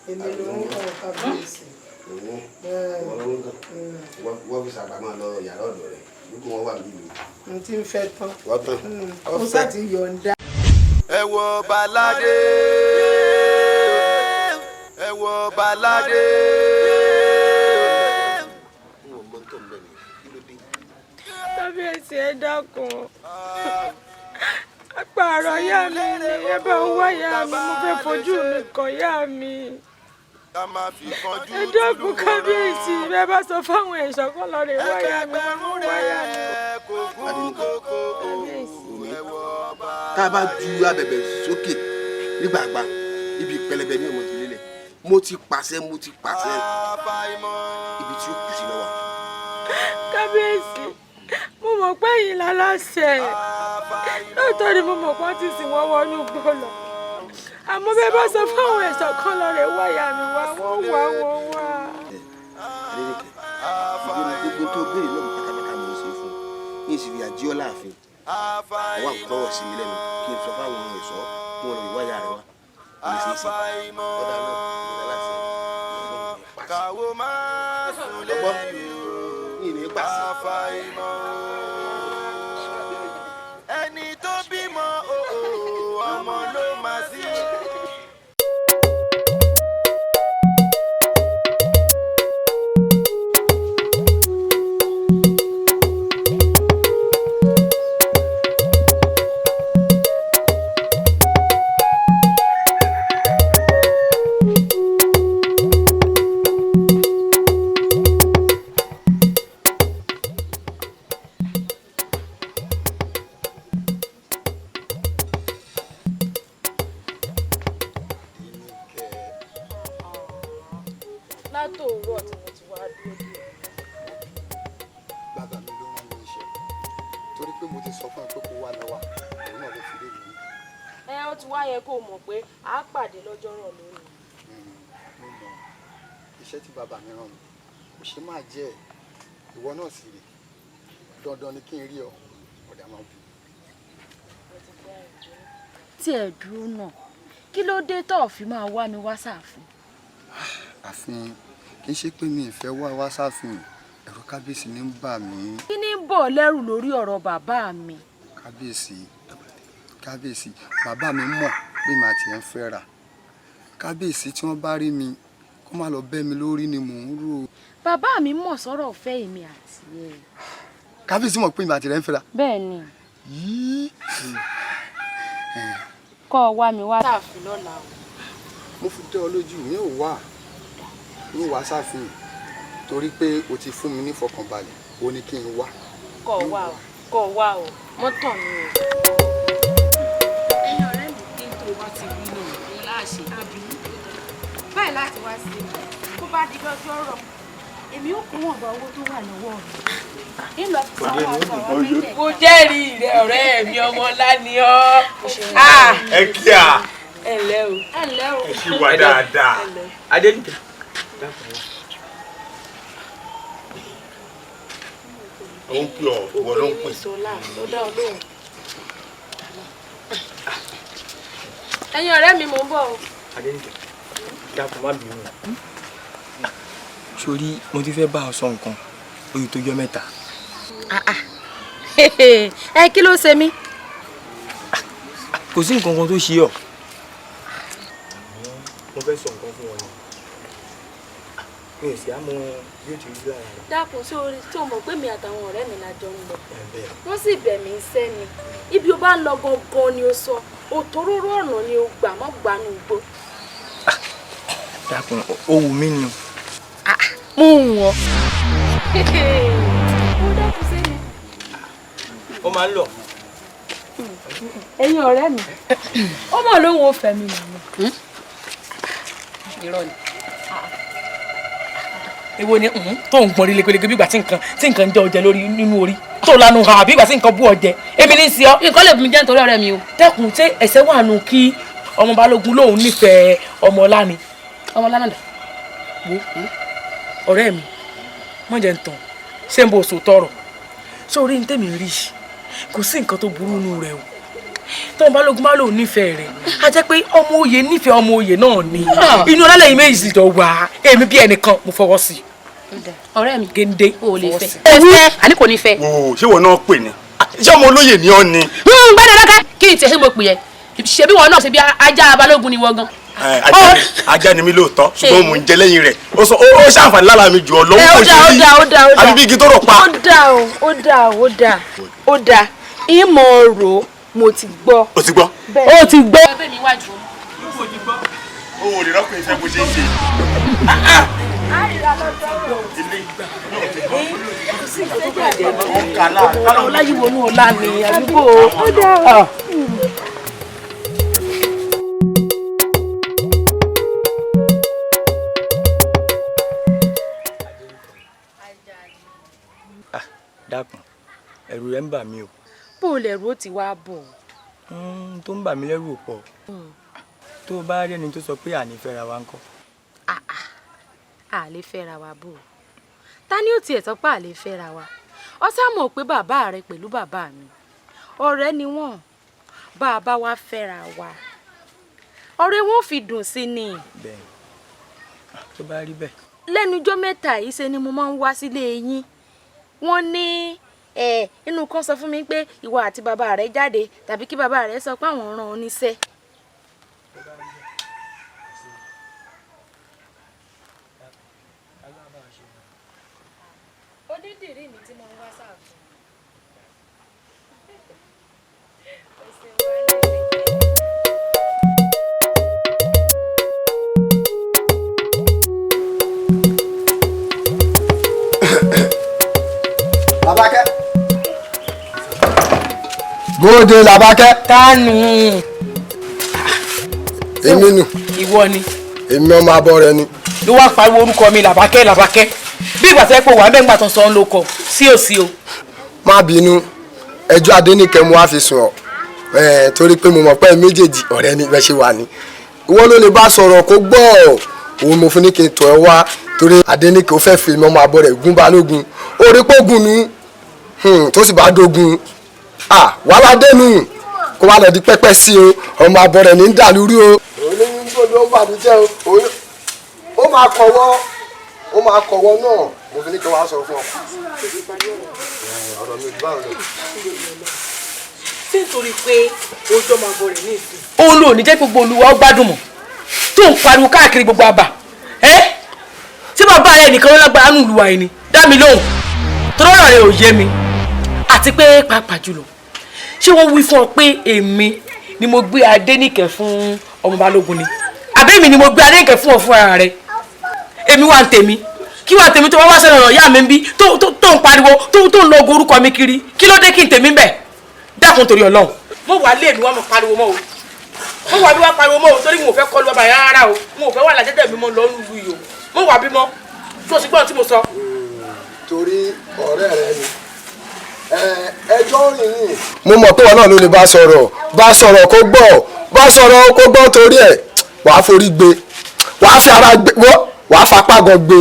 S5: Èmi lorún kan kábíyèsí.
S1: Wọ́n kan. Wọ́n fi sàgbà máa lọ yàrá ọ̀dọ̀ rẹ̀. Gbogbo wọn wà nílùú.
S5: N ti ń fẹ́ tán.
S1: Wọ́n tán.
S5: Mo sá ti yọ̀ǹda.
S9: Ẹ wo balade. Ẹ wo balade.
S4: Kábíyèsí ẹ dákun. Àpààrọ̀ ìyá mi ni ẹ bá ń wá ìyá mi, mo fẹ́ fojú mi kàn ìyá mi. Ẹ dákun kábíyèsí, bẹ́ẹ̀ bá sọ fáwọn ẹ̀ṣọ́ kan lọ rè wá ìyá mi, wọ́n wá ìyá mi.
S1: Tá a bá ju abẹ̀bẹ̀ sókè nígbàgbà ibi pẹlẹbẹ ní ọmọ ìdílé lẹ̀, mo ti pàṣẹ ibi tí ó kù sí lọ́wọ́.
S4: Kábíyèsí, mo mọ̀ pé ẹ̀yin láláṣẹ, lóòótọ́ ni mo mọ̀ pé wọ́n ti sìn wọ́n wọnú igbó lọ, àmọ́ bẹ́ẹ̀ bá sọ fáwọn ẹ̀ṣọ́ kan lọ rè wá ìyá mi wá, wọ́n wá wọ́n wá.
S1: Adéníkẹ́, gbogbo tó béèrè lọ́mọ pátápátá mo ń ṣe fún un, ní ìsìnkú àjíọ́ láàfin àwọn àgbọ̀rọ̀ sí mi lẹ́nu kí n sọ fáwọn ẹ̀ṣọ́ kí wọ́n lọ rí wáyà rẹ wá. Kò lè ṣeé ṣe. Ọ̀dà náà ní aláṣẹ. Ọgbọ́n ní ìní pàṣẹ.
S9: Ẹni tó bímọ ọmọ ló máa sí.
S4: Látòórọ̀ tí mo ti wá dúró dé.
S12: Bàbá mi ló rán mi iṣẹ́ torí pé mo ti sọ fún ẹ pé kó wá lọ wá, òun náà ló fi lé mi.
S4: Ẹ ó ti wá yẹ kó mọ̀ pé a pàdé lọ́jọ́rọ̀ lónìí.
S12: Mo mọ iṣẹ́ tí bàbá mi rán mi, kò ṣe máa jẹ́ ẹ̀, ìwọ náà sì rè dandan ni kí n rí ọ, ọ̀dà máa bù.
S13: Tí ẹ dúró náà, kí ló dé tó fi máa wá mi wá sáàfin?
S12: Àfin, kì í ṣe pé mi ì fẹ́ wá wá sáfin, ẹ̀rù kábíyèsí ní ń bà mí.
S4: Kí ni ń bọ̀ lẹ́rù lórí ọ̀rọ̀ bàbá mi?
S12: Kábíyèsí, kábíyèsí, bàbá mi mọ̀ pé màá tiẹ̀ ń fẹ́ ra. Kábíyèsí, tí wọ́n bá rí mi, kó má lọ bẹ́ mi lórí ni mò ń rò.
S4: Bàbá mi mọ̀ sọ́rọ̀ fẹ́ èmi àti ẹ̀.
S12: Kábíyèsí mọ̀ pé màá tiẹ̀ ń fẹ́ ra.
S4: Bẹ́ẹ̀ ni.
S12: Yìí.
S4: Kọ́ ọ wá mi wá sáàfin lọ́la o.
S12: Mo fi dẹ́ ọ lójú, mi ò wá, mi ò wá sáfin torí pé o ti fún mi ní ìfọkànbalẹ̀, o ní kí n wá.
S4: Kọ́ ọ wá o, kọ́ ọ wá o, mọ́tàn mi o.
S13: Ẹ̀yin ọ̀rẹ́ mi, kí n tó bá ti wí náà láàṣẹ.
S4: Báyìí láti wá sí i, bó bá di lọ́jọ́ rọ̀, èmi ò kó wọ̀nba owó tó wà lọ́wọ́ mi. Ńlọ fi sanwó aṣọ àwọn méjèèjì.
S2: Mo jẹ́rìí rẹ, ọ̀rẹ́ mi, ọmọ ńlá ni ọ́.
S6: Ẹ kí a.
S2: Ẹ ǹlẹ́ o.
S4: Ẹ ǹlẹ́ o.
S6: Ẹ ṣì wà dáadáa.
S7: Adéníkẹ́.
S1: Ó ń pè ọ́, ìwọ ló ń pè.
S4: Ló dá ọ lóhùn. Ẹ̀yin ọ̀rẹ́ mi, mò ń bọ̀ o.
S7: Adéníkẹ́, dákun, má bínú. Sórí, mo ti fẹ́ bá ọ sọ nǹkan oyè tó jọ mẹ́ta.
S4: Ẹ kí ló ṣe mí?
S7: Kò sí nǹkan kan tó ṣe ọ́. Mo fẹ́ sọ nǹkan fún ọ ni, mi ò sì á mọ bí ó ti rí lára rẹ.
S4: Dákun, sí orí tí o mọ̀ pé mi àtàwọn ọ̀rẹ́ mi la jọ ń lọ, wọ́n sì bẹ̀ mí sẹ́ ni ibi o bá ń lọ gangan ni o sọ, òtóróró ọ̀nà ni o gbà, mọ́ gbanú igbó.
S7: Dákun, ó wù mí ni o.
S4: Mo ń wọ. Ó dákun sí mi.
S7: Ó máa ń lọ.
S4: Ẹ̀yin ọ̀rẹ́ mi, ó mọ̀ lóhùn ó fẹ́ mi mọ̀.
S2: Irọ́ ni. Èwo ni tó ń gbọ́n rí lekeleke bí ìgbà tí nǹkan ń jẹ ọjẹ lórí nínú orí tó lanu hàn, àbí ìgbà tí nǹkan bú ọjẹ, èmi ní í sí ọ.
S13: Nǹkan lè bí mi jẹ́ nítorí ọ̀rẹ́ mi o.
S2: Dẹ́kun, ṣé ẹ̀ṣẹ̀ wà nù kí ọmọ Balógun lòun nífẹ̀ẹ́ ọmọ ọlá ni?
S13: Ọmọ ọlá náà dà.
S2: Wo ọ̀rẹ́ mi, mọ̀ jẹ́ ń tàn, ṣé n bò sọ tọrọ sórí ní tèmi rí, kò sí nǹkan tó burú nù rẹ o. Tọ́mọ Balógun bá lòun nífẹ̀ẹ́ rẹ̀, a jẹ́ pé ọmọ oyè nífẹ̀ẹ́ ọmọ oyè náà ni, inú ọlọ́lẹ̀ yìí méjì sì jọ wà. Èmi bí ẹnìkan, mo fọwọ́ sí i.
S13: Ọ̀rẹ́ mi,
S2: géńdé.
S13: O lè fẹ́. Ẹ fẹ́, àní kò ní fẹ́.
S6: Wò, ṣé wọn náà pè ní, ṣé ọmọ olóyè ni ọ ni?
S13: Gbọ́dọ̀ dákẹ́, kí n tiẹ̀ ṣe mo pè yẹ, ṣebí wọn náà ṣe bí ajá Balógun ni wọ́n gan.
S6: Ajá ni mí lóòótọ́, ṣùgbọ́n mò ń jẹ lẹ́yìn rẹ̀, ó sọ ó ṣàǹfààní lára mi jù ọ lọ́wọ́, kò ṣe rí àbí bí igi tó rọ̀ pa.
S4: Ó dà o, ó dà o, ó dà, ó dà, ìmọ̀ ọ̀rọ̀ mo ti gbọ́.
S6: O ti gbọ́.
S4: O ti gbọ́.
S13: Ẹgbẹ́ mi wájú.
S6: O ò lè rọ́pò ìfẹ́ bó ṣe ń ṣe.
S2: Ọláyíwọnú ọlá ni àdúgbò.
S4: Ó dà o.
S7: Dákun, ẹ̀rù rẹ̀ ń bà mí o.
S4: Bó o lẹ̀rù ó ti wá bọ̀?
S7: Tó ń bà mí lẹ́rù ò pọ̀. Tó o bá rí ẹni tó sọ pé àní fẹ́ra wa ńkọ́?
S4: A lè fẹ́ra wa bò ó. Ta ni ó tiẹ̀ sọ pé a lè fẹ́ra wa? Ọ sá mọ̀ pé bàbá rẹ pẹ̀lú bàbá mi ọ̀rẹ́ ni wọ́n. Bá a bá wa fẹ́ra wa, ọ̀rẹ́ wọn ò fi dùn sí ni.
S7: Bẹ́ẹ̀, tó bá rí bẹ́ẹ̀.
S4: Lẹ́nu ijọ́ mẹ́ta yìí ṣe ni mo máa ń wá sílé yín, wọ́n ní inú kan sọ fún mi pé ìwọ àti bàbá rẹ jáde, tàbí kí bàbá rẹ sọ pé àwọn rán ọ níṣẹ́. Onídìrí mi tí mo ń wá sáàfin.
S12: Làbákẹ́. Bóde, Làbákẹ́.
S2: Tánu.
S12: Èmi nù.
S2: Ìwọ ni.
S12: Èmi ọmọ abọ́ rẹ ni.
S2: Ló wá pariwo orúkọ mi, Làbákẹ́, Làbákẹ́, bí ìgbà tó yẹ pé wà á bẹ́ẹ̀ gbà tó sọ ń lo kọ sí òsì o.
S12: Má bínú, ẹjọ́ Adéníkẹ́ mo wá fi sùn ọ́, torí pé mo mọ̀ pé méjèèjì ọ̀rẹ́ ni bẹ́ẹ̀ ṣe wà ní. Ìwọ ló lè bá sọ̀rọ̀ kó gbọ́, òun mo fi ní kí n tọ̀ ẹ́ wá, torí Adéníkẹ́ ó fẹ́ fi ọmọ abọ́ rẹ̀ gún Balógun, orí pógun nu, tó sì bá dógun wàhálà dénú, kó wá lọ di pẹ́pẹ́ sí o, ọmọ abọ́ rẹ̀ ní ń dàlúrú o. Òun ní ń gbọ́dọ̀ ó bàdújẹ́ o, Ó máa kọ̀wọ́, ó máa kọ̀wọ́ náà, mo fi ní kí wọ́n á sọ fún ọ. Ọ̀rọ̀ mi ò jù báwọn lọ.
S13: Ṣé nítorí pé ojú ọmọ àgọ́ rẹ̀ ní ìsìn. Òun ló ní jẹ́ gbogbo olúwa ó gbádùn mọ́ tó ń pariwo káàkiri gbogbo àbà ẹ́ tí bàbá rẹ̀ nìkan ló lágbára nù lùwà yìí ni dá mi lóhùn torí ọ̀rọ̀ rẹ̀ ò yé mi àti pé pàápàá jùlọ ṣé wọ́n wí fún ọ pé èmi ni mo gbé Adéníkẹ́ fún ọmọ Balógun ni àbí èmi ni mo gbé Adéníkẹ́ fún ọ fún ara rẹ èmi wà ń tèmi kí wà ń tèmi tó wá wá sẹ́nu ọ̀rọ̀ ìyá mi ń bí tó ń pariwo tó ń lọ ogun orúkọ mi kiri kí ló dé kí n tèmi ń bẹ̀ dákun torí Ọlọ́run. Mo wà lé mi wá mo pariwo mọ́ o, mo wà bí wá pariwo mọ́ o, torí mo ò fẹ́ kọlu ọba yẹn rárá o, mo ò fẹ́ wà lájẹ́jẹ́ mi mọ́ lọ lù yìí o, mo wà bímọ tó o sì gbọ́n tí mo sọ.
S12: Torí ọ̀rẹ́ rẹ ni ẹjọ́ rìn yìí. Mo mọ̀ pé wọn náà ló lè bá sọ̀rọ̀ kó gbọ́, bá sọ̀rọ̀ kó gbọ́, torí ẹ̀ wàá forí gbé, wàá fi ara gbé, wàá fapá gan gbé,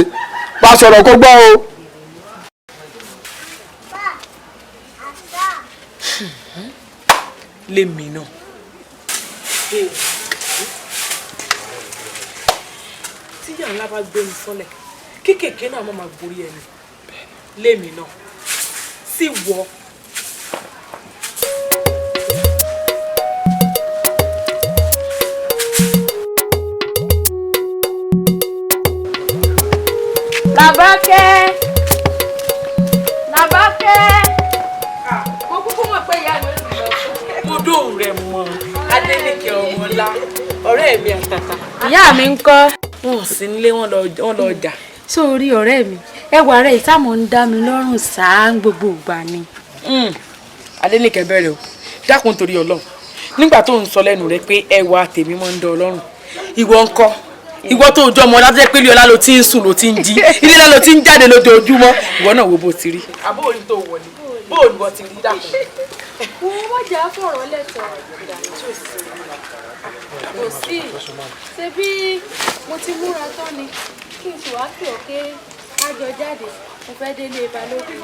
S12: bá sọ̀rọ̀ kó gbọ́ o.
S13: Lèmi náà tíyà ńlá bá gbé mi sọ́lẹ̀ kéékèèké náà má máa gorí ẹni lèmi náà sì wọ.
S4: Làbákẹ́, Làbákẹ́, mo kúkú mọ̀ pé ìyá mi ò lọ.
S13: Mo dóhùn rẹ̀ mọ́ Adéníkẹ́ ọmọlá ọ̀rẹ́ mi àtàtà.
S4: Ìyá mi ń kọ́.
S13: Wọn ò sí nílé, wọn lọ ọjà.
S4: Sórí ọ̀rẹ́ mi, ẹwà rẹ̀ ìsàmọ̀ ń dá mi lọ́rùn sáà gbogbo ìgbà ni.
S13: Adéníkẹ́ bẹ̀rẹ̀ o, dákun torí Ọlọ́run, nígbà tó ń sọ lẹ́nu rẹ pé ẹwà tèmi máa ń dán Ọlọ́run, ìwọ ń kọ́, ìwọ tó jọ ọmọ ọlá tó jẹ́ pé ilé ọlá ló ti ń sùn ló ti ń jí, ilé ọlá ló ti ń jáde lójoojúmọ́, ìwọ náà wo bó ti rí. Àbó òní tó wọlé, bó òní wọ́n ti rí dákun.
S4: Wọ́n wọ́n jà fọ̀rọ̀ lẹ́tọ̀ọ́ kò sí ṣe bí mo ti múra tán ni kí n sì wá pè ọ́ pé ká jọ jáde, mo fẹ́ délé Balógun.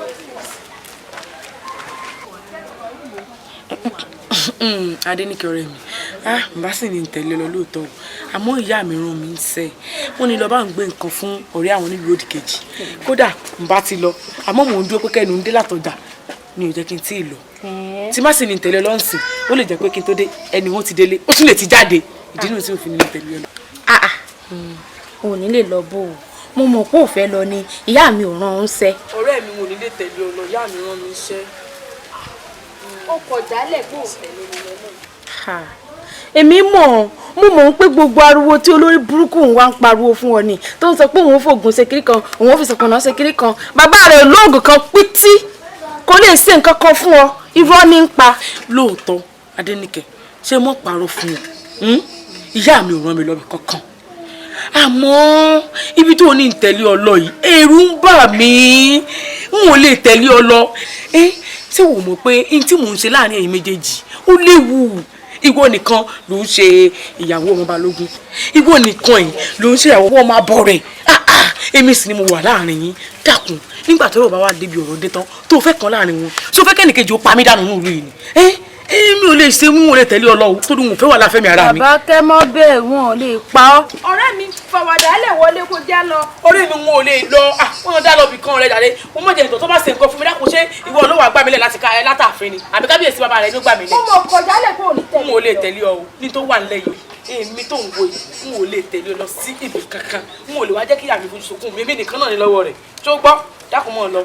S13: Adéníkẹ́ ọ̀rẹ́ mi, n bá sì ní tẹ̀lé lọ lóòótọ́ o, àmọ́ ìyá mi rán mi ń sẹ́, wọ́n ní lọ bá ń gbé nǹkan fún ọ̀rẹ́ àwọn nílùú òdì kejì, kódà n bá ti lọ àmọ́ mò ń dúró pé kẹ́nu ń dé látọjà ni ò jẹ́ kí n tí ì lọ, tí má sì ní tẹ̀lé lọ́nsìn ó lè jẹ́ pé kí n tó dé ẹni wọn ti délé ó tún lè ti jáde, ìdí nù tí mo fi ní tẹ̀lé lọ.
S4: Ò ní lè lọ bó o, mo mọ̀ pé ò fẹ́ lọ ni ìyá mi ò rán òun ṣẹ́.
S13: Ọ̀rẹ́ mi ò ní lè tẹ̀lé ọ lọ, ìyá mi rán mi ṣẹ́.
S4: Ó kọjá lẹ̀ pé ò fẹ́ lórí rẹ náà. Èmi mọ̀, mo mọ̀ pé gbogbo ariwo tí olórí burúkú òun wá ń pariwo fún ọ ni tó ń sọ pé òun fògùn ṣe kiri kan, òun fi sọ̀kànà ṣe kiri kan, bàbá rẹ̀ lóògùn kan pítí kò lè ṣe nǹkan kan fún ọ, irọ́ ní ń pa.
S13: Lóòótọ́ Adéníkẹ́, ṣé mo parọ́ fún ọ? Ìyá mi ò rán mi lọ́bì kankan, àmọ́ ibi tó ní tẹ̀lé ọ lọ yìí ẹ̀rù ń bà mí, n ò lè tẹ̀lé ọ lọ. Ṣé wò mọ̀ pé n tí mò ń ṣe láàrin ẹ̀yin méjèèjì ó léwu? Ìwọ nìkan ló ń ṣe ìyàwó ọmọ Balógun, ìwọ nìkan yìí ló ń ṣe ìyàwó ọmọ abọ́ rẹ̀, èmi sì ni mo wà láàrin yín. Dákun, nígbà tó rọ̀ bá wà débi ọ̀rọ̀ dé tán tó fẹ́ kan láàrin wọn, tó fẹ́ kẹ́nìkejì ó pa mí dànù nínú ìlú yìí ni èmi ò lè ṣe mú wọn lè tẹ̀lé Ọlọ́run torí wọn ò fẹ́ wà láfẹ́mi ara mi.
S4: Bàbá kẹ́ mọ́ bẹ́ẹ̀, wọn ò lè pa ọ́. Ọ̀rẹ́ mi fàwàdà lẹ̀ wọlé kó já lọ.
S13: Ọ̀rẹ́ mi wọn ò lè lọ, wọn dá lọ bì kan rẹ̀ jàre, wọn mọ̀ jẹ́ ìtọ̀ tó bá ṣe nǹkan fún mi dákun, ṣé ìwọ ló wà gbà mí lẹ̀ láti ká ẹ látàfin ni àbí kábíyèsí bàbá rẹ̀ ló gbà mí lẹ̀.
S4: Mo mọ̀ kọjá lẹ̀ kó o ní tẹ̀lé.
S13: N ò lè tẹ̀lé ọ o, ní tó wà nílẹ̀ yìí èmi tó ń wo yìí n ò lè tẹ̀lé ọ lọ sí ibì kankan, n ò lè wá jẹ́ kí àmì fojú sunkún mi, èmi nìkan náà ní lọ́wọ́ rẹ̀ tó gbọ́, dákun mọ́ ọ lọ.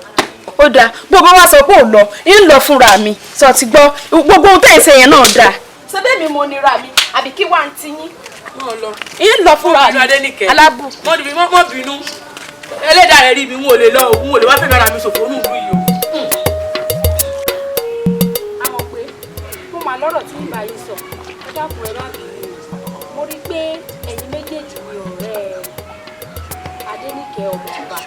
S4: Ó dáa, gbogbo wa sọ pé ò lọ, ń lọ fúnra mi, sọ ti gbọ́, gbogbo ohun tẹ̀ ń ṣe yẹn náà dáa. Ṣé bẹ́ẹ̀ mi mo nira mi àbí kí wàá ń ti yín? Ń lọ fúnra mi, alábù.
S13: Mọ́ bínú, ẹlẹ́dàá rẹ̀ rí mi, n ò lè lọ, n ò lè wá fẹ́mi ara mi ṣòfò ní ìlú yìí o.
S4: Àmọ̀ pé mo mà lọ́rọ̀ tí ìbá yìí sọ, ẹ dákun ẹ má bínú, mo rí i pé ẹ̀yin méjèèjì ni ọ̀rẹ́ Adéníkẹ́ ọmọ ọba.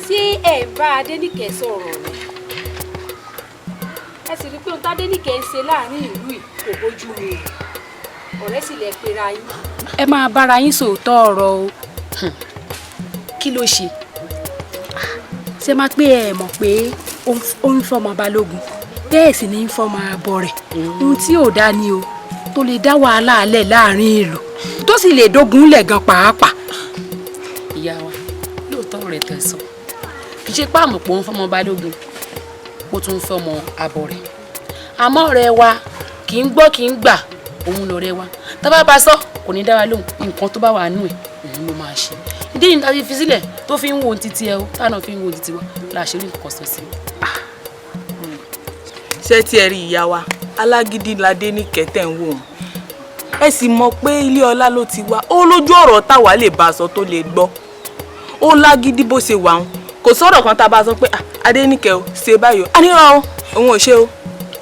S4: Ṣé ẹ ń bá Adéníkẹ́ sọ̀rọ̀ ni? Ẹ sì rí i pé ohun tádéníkẹ́ ń ṣe láàrin ìlú yìí kò bójú mu, ọ̀rẹ́ sì lẹ pera yín. Ẹ máa bára yín sòótọ́ ọ̀rọ̀ o. Kí ló ṣe? Ṣé máa pé ẹ mọ̀ pé ó ń fọmọ Balógun, bẹ́ẹ̀ sì ni ń fọmọ abọ́ rẹ̀, ohun tí ò dá ni o, tó lè dá wàhálà alẹ́ láàrin ìlú.
S14: tó sì lè dógun lẹ̀ gan pàápàá.
S15: Ìyá wa, lóòótọ́ rẹ̀ tẹ̀ sọ, kì í ṣe páàmù pò ń fọmọ balógun, ó tún ń fọmọ abọ rẹ̀, àmọ́ ọ̀rẹ́ wa kì í gbọ́ kì í gbà, òun lọ̀rẹ́ wa tá bá bá sọ kò ní dá wa lóhùn. Nǹkan tó bá wà nù ẹ̀ òun ló máa ṣe. Ìdí nìyí tá a fi sílẹ̀ tó fi ń wo títí ẹ o, táwọn fi ń wo títí wa la ṣe rí nǹkan sọ sí.
S13: Ṣé tí ẹ rí ìyá wa, alágídí ládé ní kẹtẹ ń wò ó, ẹ sì mọ̀ pé ilé ọlá ló ti wá, ó lójú ọ̀rọ̀ táwa lè bá a sọ tó lè gbọ́. Ó lágídí bó ṣe wà ń, kò sọ̀rọ̀ kan tá a bá sọ pé Adéníkẹ́ o ṣe báyìí o, àníyàn o òun ò ṣe o,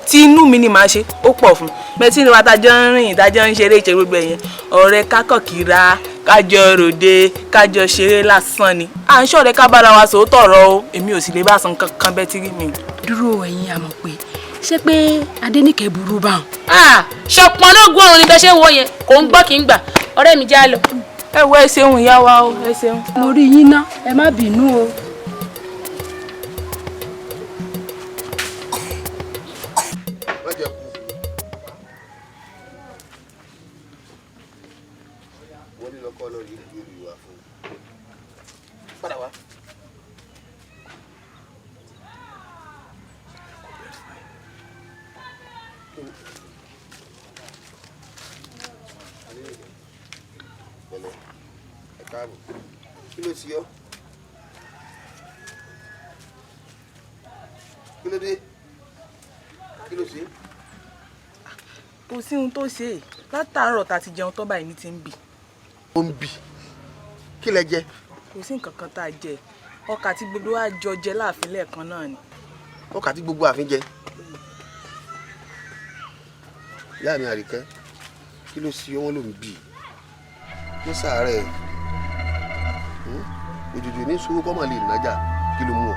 S13: tí inú mi ni màá ṣe, ó pọ̀ fún mẹtí ni wa tájọ́ ń rìn tájọ́ ń ṣeré ìṣe gbogbo ẹ̀yẹn, ọ̀rẹ́ kákọ̀kíra kájọ ròde kájọ ṣeré lásán ni à ń ṣọ̀rẹ́ ká bára wa sòótọ́ ọ̀rọ̀ o, èmi ò sì lè bá san kankan bẹ́ẹ̀ tí rí mi.
S14: Dúró, ẹ̀yin àmọ̀ pé ṣé pé Adéníkẹ́ burú bá wọn.
S15: Ṣọpọ́n náà gún ọ̀run ni bẹ́ẹ̀ ṣe ń wo yẹn, kò ń gbọ́ kì í gbà, ọ̀rẹ́ mi já lọ.
S13: Ẹ wo, ẹ ṣeun ìyá wa o, ẹ ṣeun.
S14: Mo rí yín ná, ẹ má bínú o.
S1: Kí ló ti yọ? Kí ló dé? Kí ló ṣe?
S13: Kò sí ohun tó ṣe é, látàárọ̀ tá a ti jẹun tó báyìí ní ti ń bì.
S1: Ó ń bì. Kí lẹ jẹ?
S13: Kò sí nǹkan kan tá a jẹ, ọkà tí gbogbo wa jọ jẹ láàfin lẹ́ẹ̀kan náà ni.
S1: Ọkà tí gbogbo ààfin jẹ. Ìyá mi Àríkẹ́, kí ló ṣe wọ́n ló ń bì? Ní sàárẹ̀ òjòjò ní sowó kọ́ mà lè nájà, kí ló mú ọ?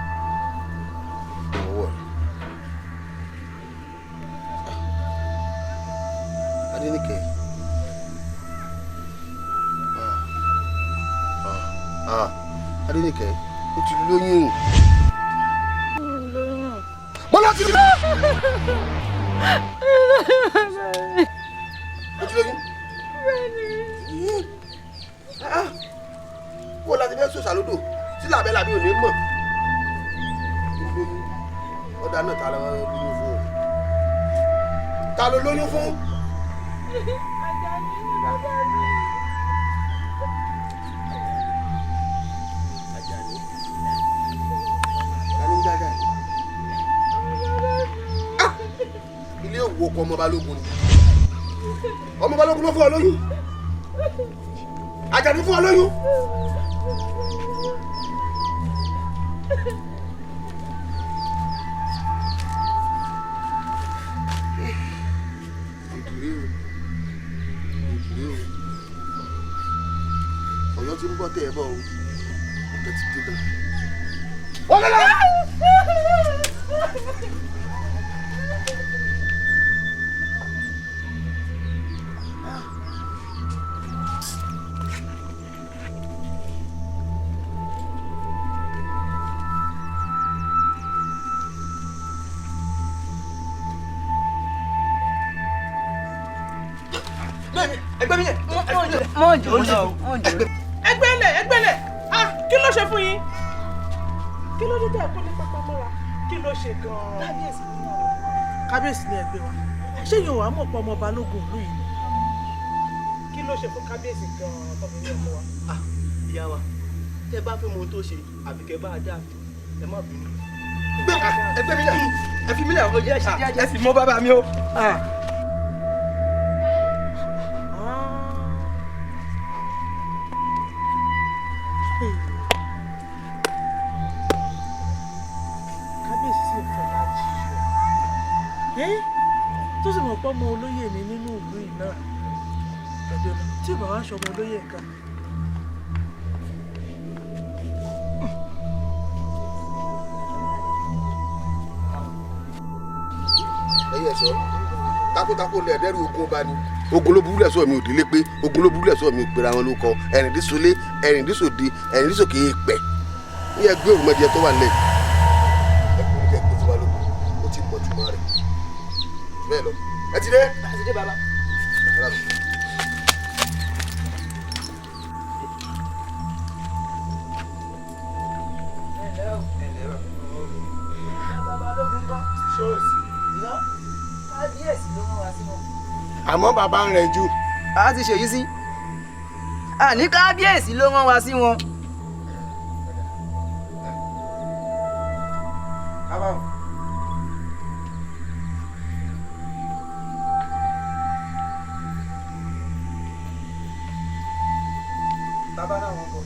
S1: Ọwọ́ rẹ̀. Adéníkẹ́. Adéníkẹ́, ó ti lóyún. Bọ́lá ti lóyún. Ó ti lóyún. Wọ́n láti fẹ́ sòsà lódò tí làbẹ́ làbí ò ní mọ̀. Ọ̀dà náà ta ló lóyún fún o? Ta ló lóyún fún?
S4: Àjàní ni bàbá mi.
S1: Àjàní. Ta ló ń jágà yìí? Ilé òwò ọkọ ọmọ Balógun ni. Ọmọ Balógun ló fún ọ lóyún. Àjàní fún ọ lóyún. Ọ̀yọ́ tí ń bọ̀ tẹ̀ ẹ́ bọ̀ o, ọ̀tẹ̀ ti dé tán. Wọ́n lọ́la.
S13: Ẹgbẹ́lẹ̀ ẹgbẹ́lẹ̀, ah, kí ló ṣe fún yín? Kí ló dé tẹ́ ẹ kó ní pápá mọ́ra? Kí ló ṣe gan-an? Kábíyèsí ní ẹgbẹ́ wa, ṣé yóò wá mọ̀ pé ọmọ Balógun ìlú yìí? Kí ló ṣe fún kábíyèsí gan-an tó fi ní ọmọ wa?
S11: Ìyá wa, tẹ́ bá fẹ́ mọ ohun tó ṣe, àbí kẹ́ bá a dá, ẹ má bínú.
S1: Ẹgbẹ́ mi lẹ̀, ẹ fi mi lẹ̀, ẹ sì mọ bàbá mi o.
S13: Kábíyèsí sì fọlá jì í tó sì mọ̀ pé ọmọ olóyè ni nínú ìlú yìí náà, ẹ̀dẹ̀ tí ò bá wá ṣọmọ olóyè nǹkan.
S1: Ẹyẹ sọ takuntakun lẹ dẹrù ogun ọba ni. Ogun ló burú lẹsọ mi ò délé pé ogun ló burú lẹsọ mi ò pera wọn ló kọ ẹrìndínsólé ẹrìndínsòde ẹrìndínsòkè èèpẹ̀ ní ẹgbẹ́ òrùmọdìẹ tó wà nílẹ̀ ẹkùnrin kẹ gbé fún Balógun, ó ti mọ̀ jùmọ̀ rẹ̀ bẹ́ẹ̀ lọ. Ẹ ti dé.
S7: Ẹ ti dé bàbá.
S16: Àmọ́ bàbá ń rẹ̀ jù.
S10: A ti ṣèyí sí. Àní kábíyèsí ló rán wa sí wọn.
S7: Bàbá náà wọ́n bọ̀.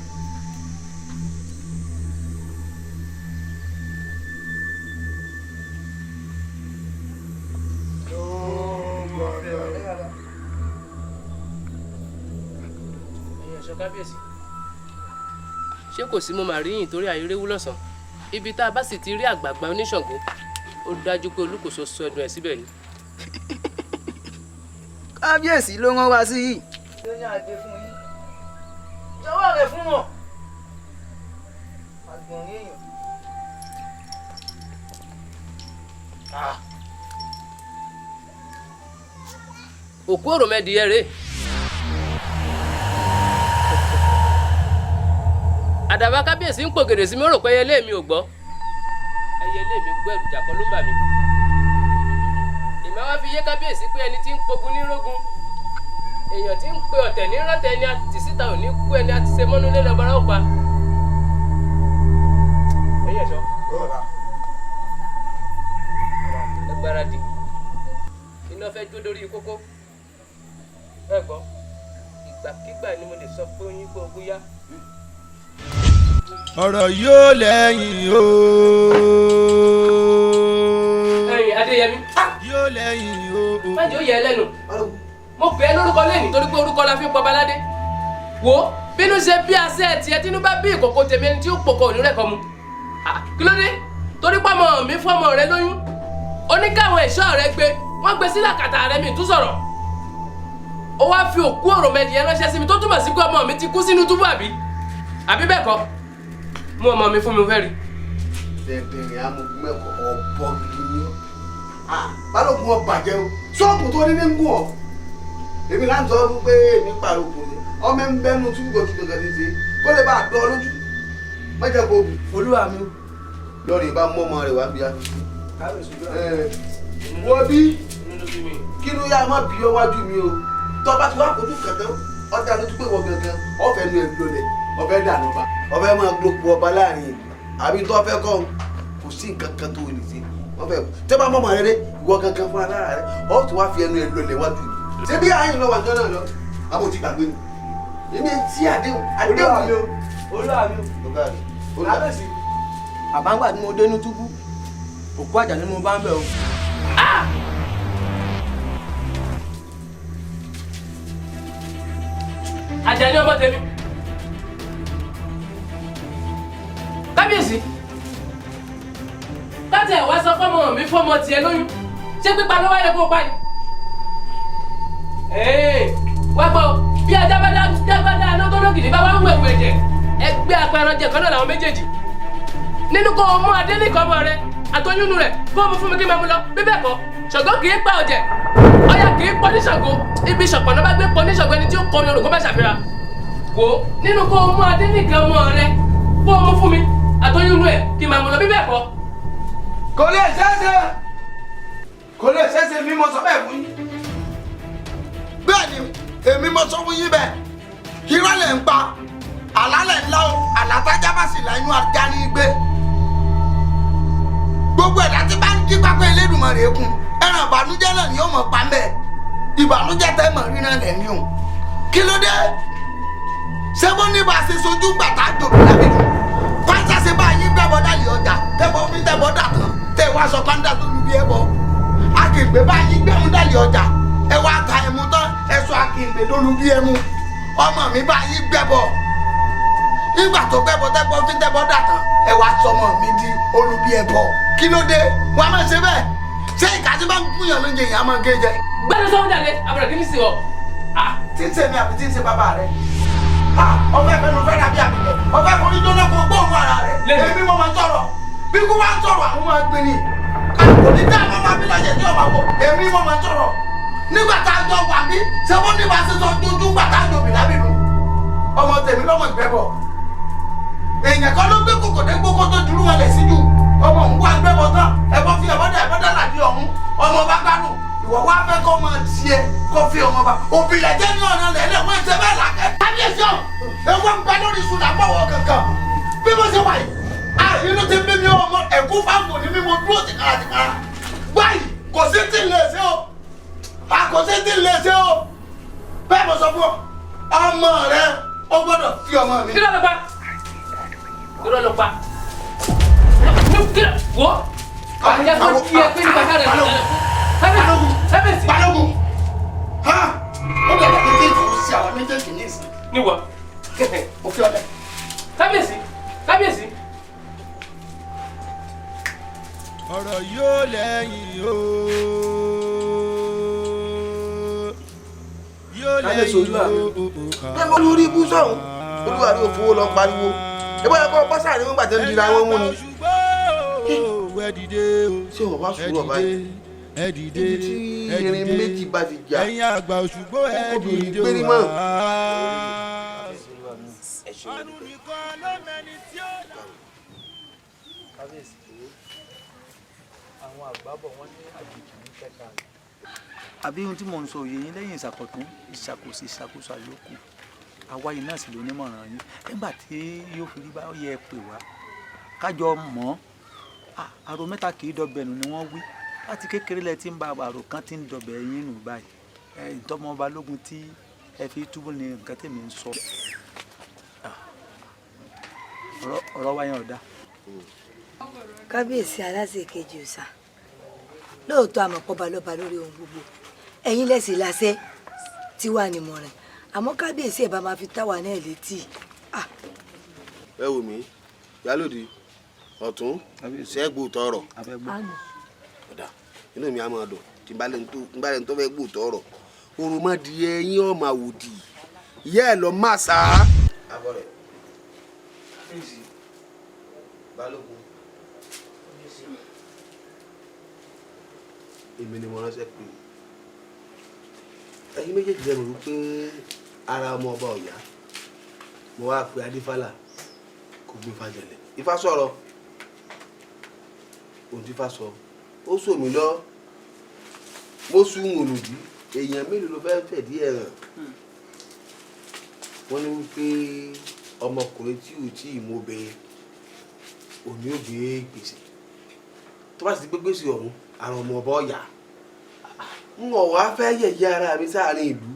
S2: Ẹ̀yin ẹ̀ṣọ́ kábíyèsí, ṣé kò sí? Mo máa rí yìn torí àìréwú lọ́sàn-án. Ibi tá a bá sì ti rí àgbààgbà oníṣàngó, ó dájú pé olúkòso sọ ẹdùn ẹ̀ síbẹ̀ ni.
S10: Kábíyèsí ló rán wa sí yìí. Ló ní àgbẹ̀ fún yín. Jọ̀wọ́ rẹ̀ fún wọn. Àgbọ̀nrín èèyàn.
S2: Òkú òròmọdìyẹ rèé. Àdàbà kábíyèsí ń pògèrè sí mi, ó rò pé ẹyẹlé mi ò gbọ́. Ẹyẹlé mi gbọ́, ẹ̀rù jàkọ́ ló ń bà mí. Ìmọ̀ wá fi yé kábíyèsí pé ẹni tí ń pogun ní rógun, èèyàn tí ń pe ọ̀tẹ̀ ní rọ́tẹ̀, ẹni àti síta ò ní kú, ẹni àti ṣe mọ́nú lé lọ́bàrá ó pa. Ẹ̀yin ẹ̀ṣọ́, ẹ gbáradì, iná fẹ́ jó lórí kókó. Ẹ gbọ́, ìgbàkigbà ni mo lè sọ pé oyin kó ogún yá.
S9: Ọ̀rọ̀ yóò lẹ́yìn o.
S2: Ẹ̀yin Adéyẹmí.
S9: Yóò lẹ́yìn o.
S2: Má jẹ́ ó yẹ ẹ lẹ́nu. Mo pè é lórúkọ lẹ́nìí torí pé orúkọ la fi ń pọba ládé. Wo bínú ṣe bí asẹ́ ẹ̀ tiẹ̀, tínú bá bí ìkòkò tèmi, ẹni tí ó pòkò òní rẹ̀ kọ́ mu. Kí ló dé? Torí pọ́mọ mi fọ́mọ rẹ lóyún. Ó ní káwọn ẹ̀ṣọ́ rẹ gbé, wọ́n gbé sí làkàtà rẹ mi tún sọ̀rọ̀. Ó wá fi òkú òròmọdìyẹ ránṣẹ́ sí mi, tó túmọ̀ sí pé ọmọ mi ti kú sínú túbú, àbí? Àbí bẹ́ẹ̀ kọ́? Mú ọmọ mi fún mi, fẹ́ rí.
S1: Dẹ̀dẹ̀rìn amúgún mẹ́kọ̀ọ́ ọ̀bọ gidi ni ọ́. Balógun ọ bàjẹ́ o, ṣọ́ọ̀bù tó ní ní ń gùn ọ́. Èmi láti sọ fún pé èmi pàrọ̀ òkú ni ọmọ ń bẹ́nu túbú kò tún kankan ti ṣe kó lè bá a dán ọ lójú. Má jẹ́ kó bù.
S7: Olúwa mi.
S1: Lọ́ọ̀rì bá mú ọmọ rẹ̀ wá bí a. Wo bí kí ló yá má bí ọ wájú mi o. Tọ́ bá ti wá kojú kẹ̀kẹ́ ọjà lójú pé wọ́n gangan ọ̀fẹ́ nu ẹ̀mí lọlẹ̀, ọ̀fẹ́ dànù ọba, ọ̀fẹ́ máa gbópo ọba láàrin ìlú, àbí tó fẹ́ kọ́ kò sí nǹkan kan tó lè ṣe. Wọ́n fẹ́ tẹ́ bá mọ̀mọ́ rẹ dé, ìwọ gangan fúnra lára rẹ ọ̀ tó wá fi ẹnu ẹ̀ lọlẹ̀ wájú mi. Ṣé bí àyìn lọ wà jọ náà lọ àbò ti gbàgbé ni èmi ti àdéhùn àdéhùn mi o.
S7: Olúwa mi o. Kábíyèsí. Àbáǹgbà tí mo dé ní túbú, òkú Àjàní mo bá ń bẹ̀ o.
S2: Àjàní ọmọ tèmi. Kábíyèsí, káàtì ẹ̀ wá sọ fọ́mọ mi fọ́mọ tiẹ̀ lóyún, ṣé pípa ló wáyé kó o pa ni? Wá gbọ́, bí ajá bá dá aná tó lókìní bá wá ń wẹ̀wẹ̀ ẹ̀jẹ̀, ẹgbẹ́ apẹranjẹ kan náà làwọn méjèèjì. Nínú kó o mú Adéníkàn ọmọ rẹ àtọyúnú rẹ kó o mú fún mi kí n máa mú lọ, bí bẹ́ẹ̀ kọ́ Ṣàngó kì í pa ọ̀jẹ̀, Ọya kì í pọ̀ ní Ṣàngó, ibi Ṣọ̀pọ̀nà bá gbé pọ̀ ní Ṣàngó, ẹni tí ó kọ ní orògbó bá ṣàfihàn. Wò ó, nínú kó o mú Adéníkàn ọmọ rẹ kó o mú fún mi àtọyúnú ẹ kí n máa mú lọ, bí bẹ́ẹ̀ kọ́.
S3: Kò lè ṣeéṣe, kò lè ṣeéṣe, mi mo sọ bẹ́ẹ̀ fún yín. Bẹ́ẹ̀ ni èmi mo sọ fún yín bẹ́ẹ̀. Irọ́ lẹ̀ ń pa, àlá lẹ̀ ń lá o, àlá tájá bá sì la inú ajá ní í gbé. Gbogbo ẹ̀dá tí bá ń jí pápá Elédùmarè kún, ẹran ìbànújẹ́ náà ni yóò mọ̀ pa mẹ́. Ìbànújẹ́ tẹ́ mọ̀ rí náà lẹ̀ ní o. Kí ló dé? Ṣé bó ní bá a ṣe sojú gbàtà jòkó lábìlú? Pàṣẹ ṣe bá yín gbẹ́bọ̀ dálé ọjà, tẹ́bọ̀ fi tẹ́bọ̀ dà tán, tẹ́ wá sọ pàǹdà tó lu bí ẹbọ. Akègbè bá yín gbẹ́mú dálé ọjà, ẹ wá ta ẹmu tán, ẹ sọ akègbè ló lu bí ẹmu. Ọmọ mi bá yín gbẹ́bọ̀. Nígbà tó gbẹ́bọ̀ tẹ́bọ̀ fi tẹ́bọ̀ dà tán, ẹ wá sọmọ mi di olubi ẹbọ. Kí ló dé? Wọ́n á máa ṣe bẹ́ẹ̀. Ṣé ìka tí bá ń gúnyàn lóúnjẹ yẹn á máa gé jẹ?
S2: Gbẹ́nu sọ́wọ́n jáde, àbúrò kí ni sì ọ.
S3: Tí ń ṣe mi àbí tí ń ṣe bàbá rẹ? Ọfẹ́ fẹnu fẹ́ dàbí àbíkẹ́, ọfẹ́ forí jóná kó gbóòórùn ara rẹ̀. Èmi mo máa ń sọ̀rọ̀, bí kú bá ń sọ̀rọ̀ àwọn máa gbé ni. Kò ní dá àwọn máa bí lọ́jẹ̀ tí ọba wọ̀, èmi mo máa ń sọ̀rọ̀. Nígbà tá a jọ wà bí, ṣé wọ́n ní bá ṣe sọ dúdú gbà tá a jọ bìlábìlú? Ọmọ tèmi lọ́mọ ìgbẹ́bọ̀. Èèyàn kan ló gbé kòkò dé gbókó tó dúró wọn lẹ̀ síjú. Ọmọ òun wá gbẹ́bọ̀ tán, ẹ̀bọ fi ẹ̀bọ dà ẹ̀bọ dà làdí ọ̀hún. Ọmọ bá gbádùn, Ìwọ wá fẹ́ kọ́ ọmọ tiẹ̀ kó fi ọmọ bá òbílẹ̀ jẹ́ ní ọ̀nà lẹ́lẹ̀ wọ́n ṣe bẹ́ẹ̀ làkẹ́. Kábíyèsí ọ̀ ewu ń bẹ lórí iṣu là ń bọ̀ wọ kankan bí mo ṣe wà yìí inú ti bí mi ọmọ ẹ̀kú fáwọn ní mímu dúró tìkára tìkára báyìí kò sí tí ń lè ṣe o kò sí tí ń lè ṣe o bẹ́ẹ̀ mo sọ fún ọ ọmọ rẹ ó gbọ́dọ̀ fi ọmọ mi.
S2: Irọ́ ló pa, irọ́ ló pa, wọ́ àjẹ́ kó tiẹ̀ pé nípa sáré lọ.
S3: Balógun, Balógun, ha ó dàgbà pé kí n sí àwọn méjèèjì ní ìsìn.
S2: Níwọ.
S3: Mo fi ọbẹ̀.
S2: Kábíyèsí, kábíyèsí.
S9: Ọ̀rọ̀ yóò lẹ́yìn o. Yóò lẹ́yìn o.
S1: Bẹ́ẹ̀ mo lórí ibú sọ̀hún, olúwa rí òfowó lọ pariwo. Ìbọn ẹ̀kọ́ bọ́sà ni wọ́n gbà tẹ́ ń dira wọn mú ni. Ṣé wọ́n bá sùúrù ọ̀bá yìí? Ibi tí irin méjì bá ti jà, obìnrin gbérí mọ́.
S7: Àbí ohun tí mò ń sọ òye yín lẹ́yìn ìṣàkọ̀tún ìṣàkóso ìṣàkóso àyókù àwa yìí náà sì ló nímọ̀ràn yín nígbà tí yóò fi rí bá yẹ pè wá kájọ mọ́ àrò mẹ́ta kì í dọbẹ̀ nù ni wọ́n wí láti kékeré lẹ ti ń ba àrò kan ti ń dọbẹ̀ yín nù báyìí ẹ ìtọ́mọ Balógun tí ẹ fi túbú ni nǹkan tèmi ń sọ ọ̀rọ̀ wa yẹn ò dáa.
S8: Kábíyèsí aláṣẹ kejì ọ̀sà lóòótọ́ àmọ̀pọ̀ balọ́ba lórí ohun gbogbo ẹ̀yin lẹ́sìn láṣẹ tí wà ní mọ̀rìn àmọ́ kábíyèsí ẹ̀ bá máa fi táwa náà létí.
S1: Ẹ wò mí yálòdì ọ̀tún ṣẹ́gbù tọrọ ọ̀dà inú mi á máa dùn tí n bá lẹ́nu tó fẹ́ gbù tọrọ òròmọdìyẹ yín ọ̀ máa wò dì ìyá ẹ̀ lọ má sá. Abọ́ rẹ̀ kábíyèsí Balógun èmi ni mo ránṣẹ́ pé ẹ̀yin méjèèjì lẹ́nu wípé ara ọmọ ọba ọ̀yá mo wá pe Adífálà kò gbé fàjẹlẹ̀ Ifá sọ̀rọ̀ ohun tí Ifá sọ ó sọ mí lọ mo sún òlòdì èèyàn mélòó ló fẹ́ẹ́ fẹ̀dí ẹ̀ hàn wọ́n ní wípé ọmọkùnrin tí ò tí ì mú obìnrin òní ò gbé gbèsè tó bá sì ti gbé gbèsè ọ̀hún ara ọmọ ọba ọ̀yà n ò wá fẹ́ yẹ̀yẹ́ ara mi sáàrin ìlú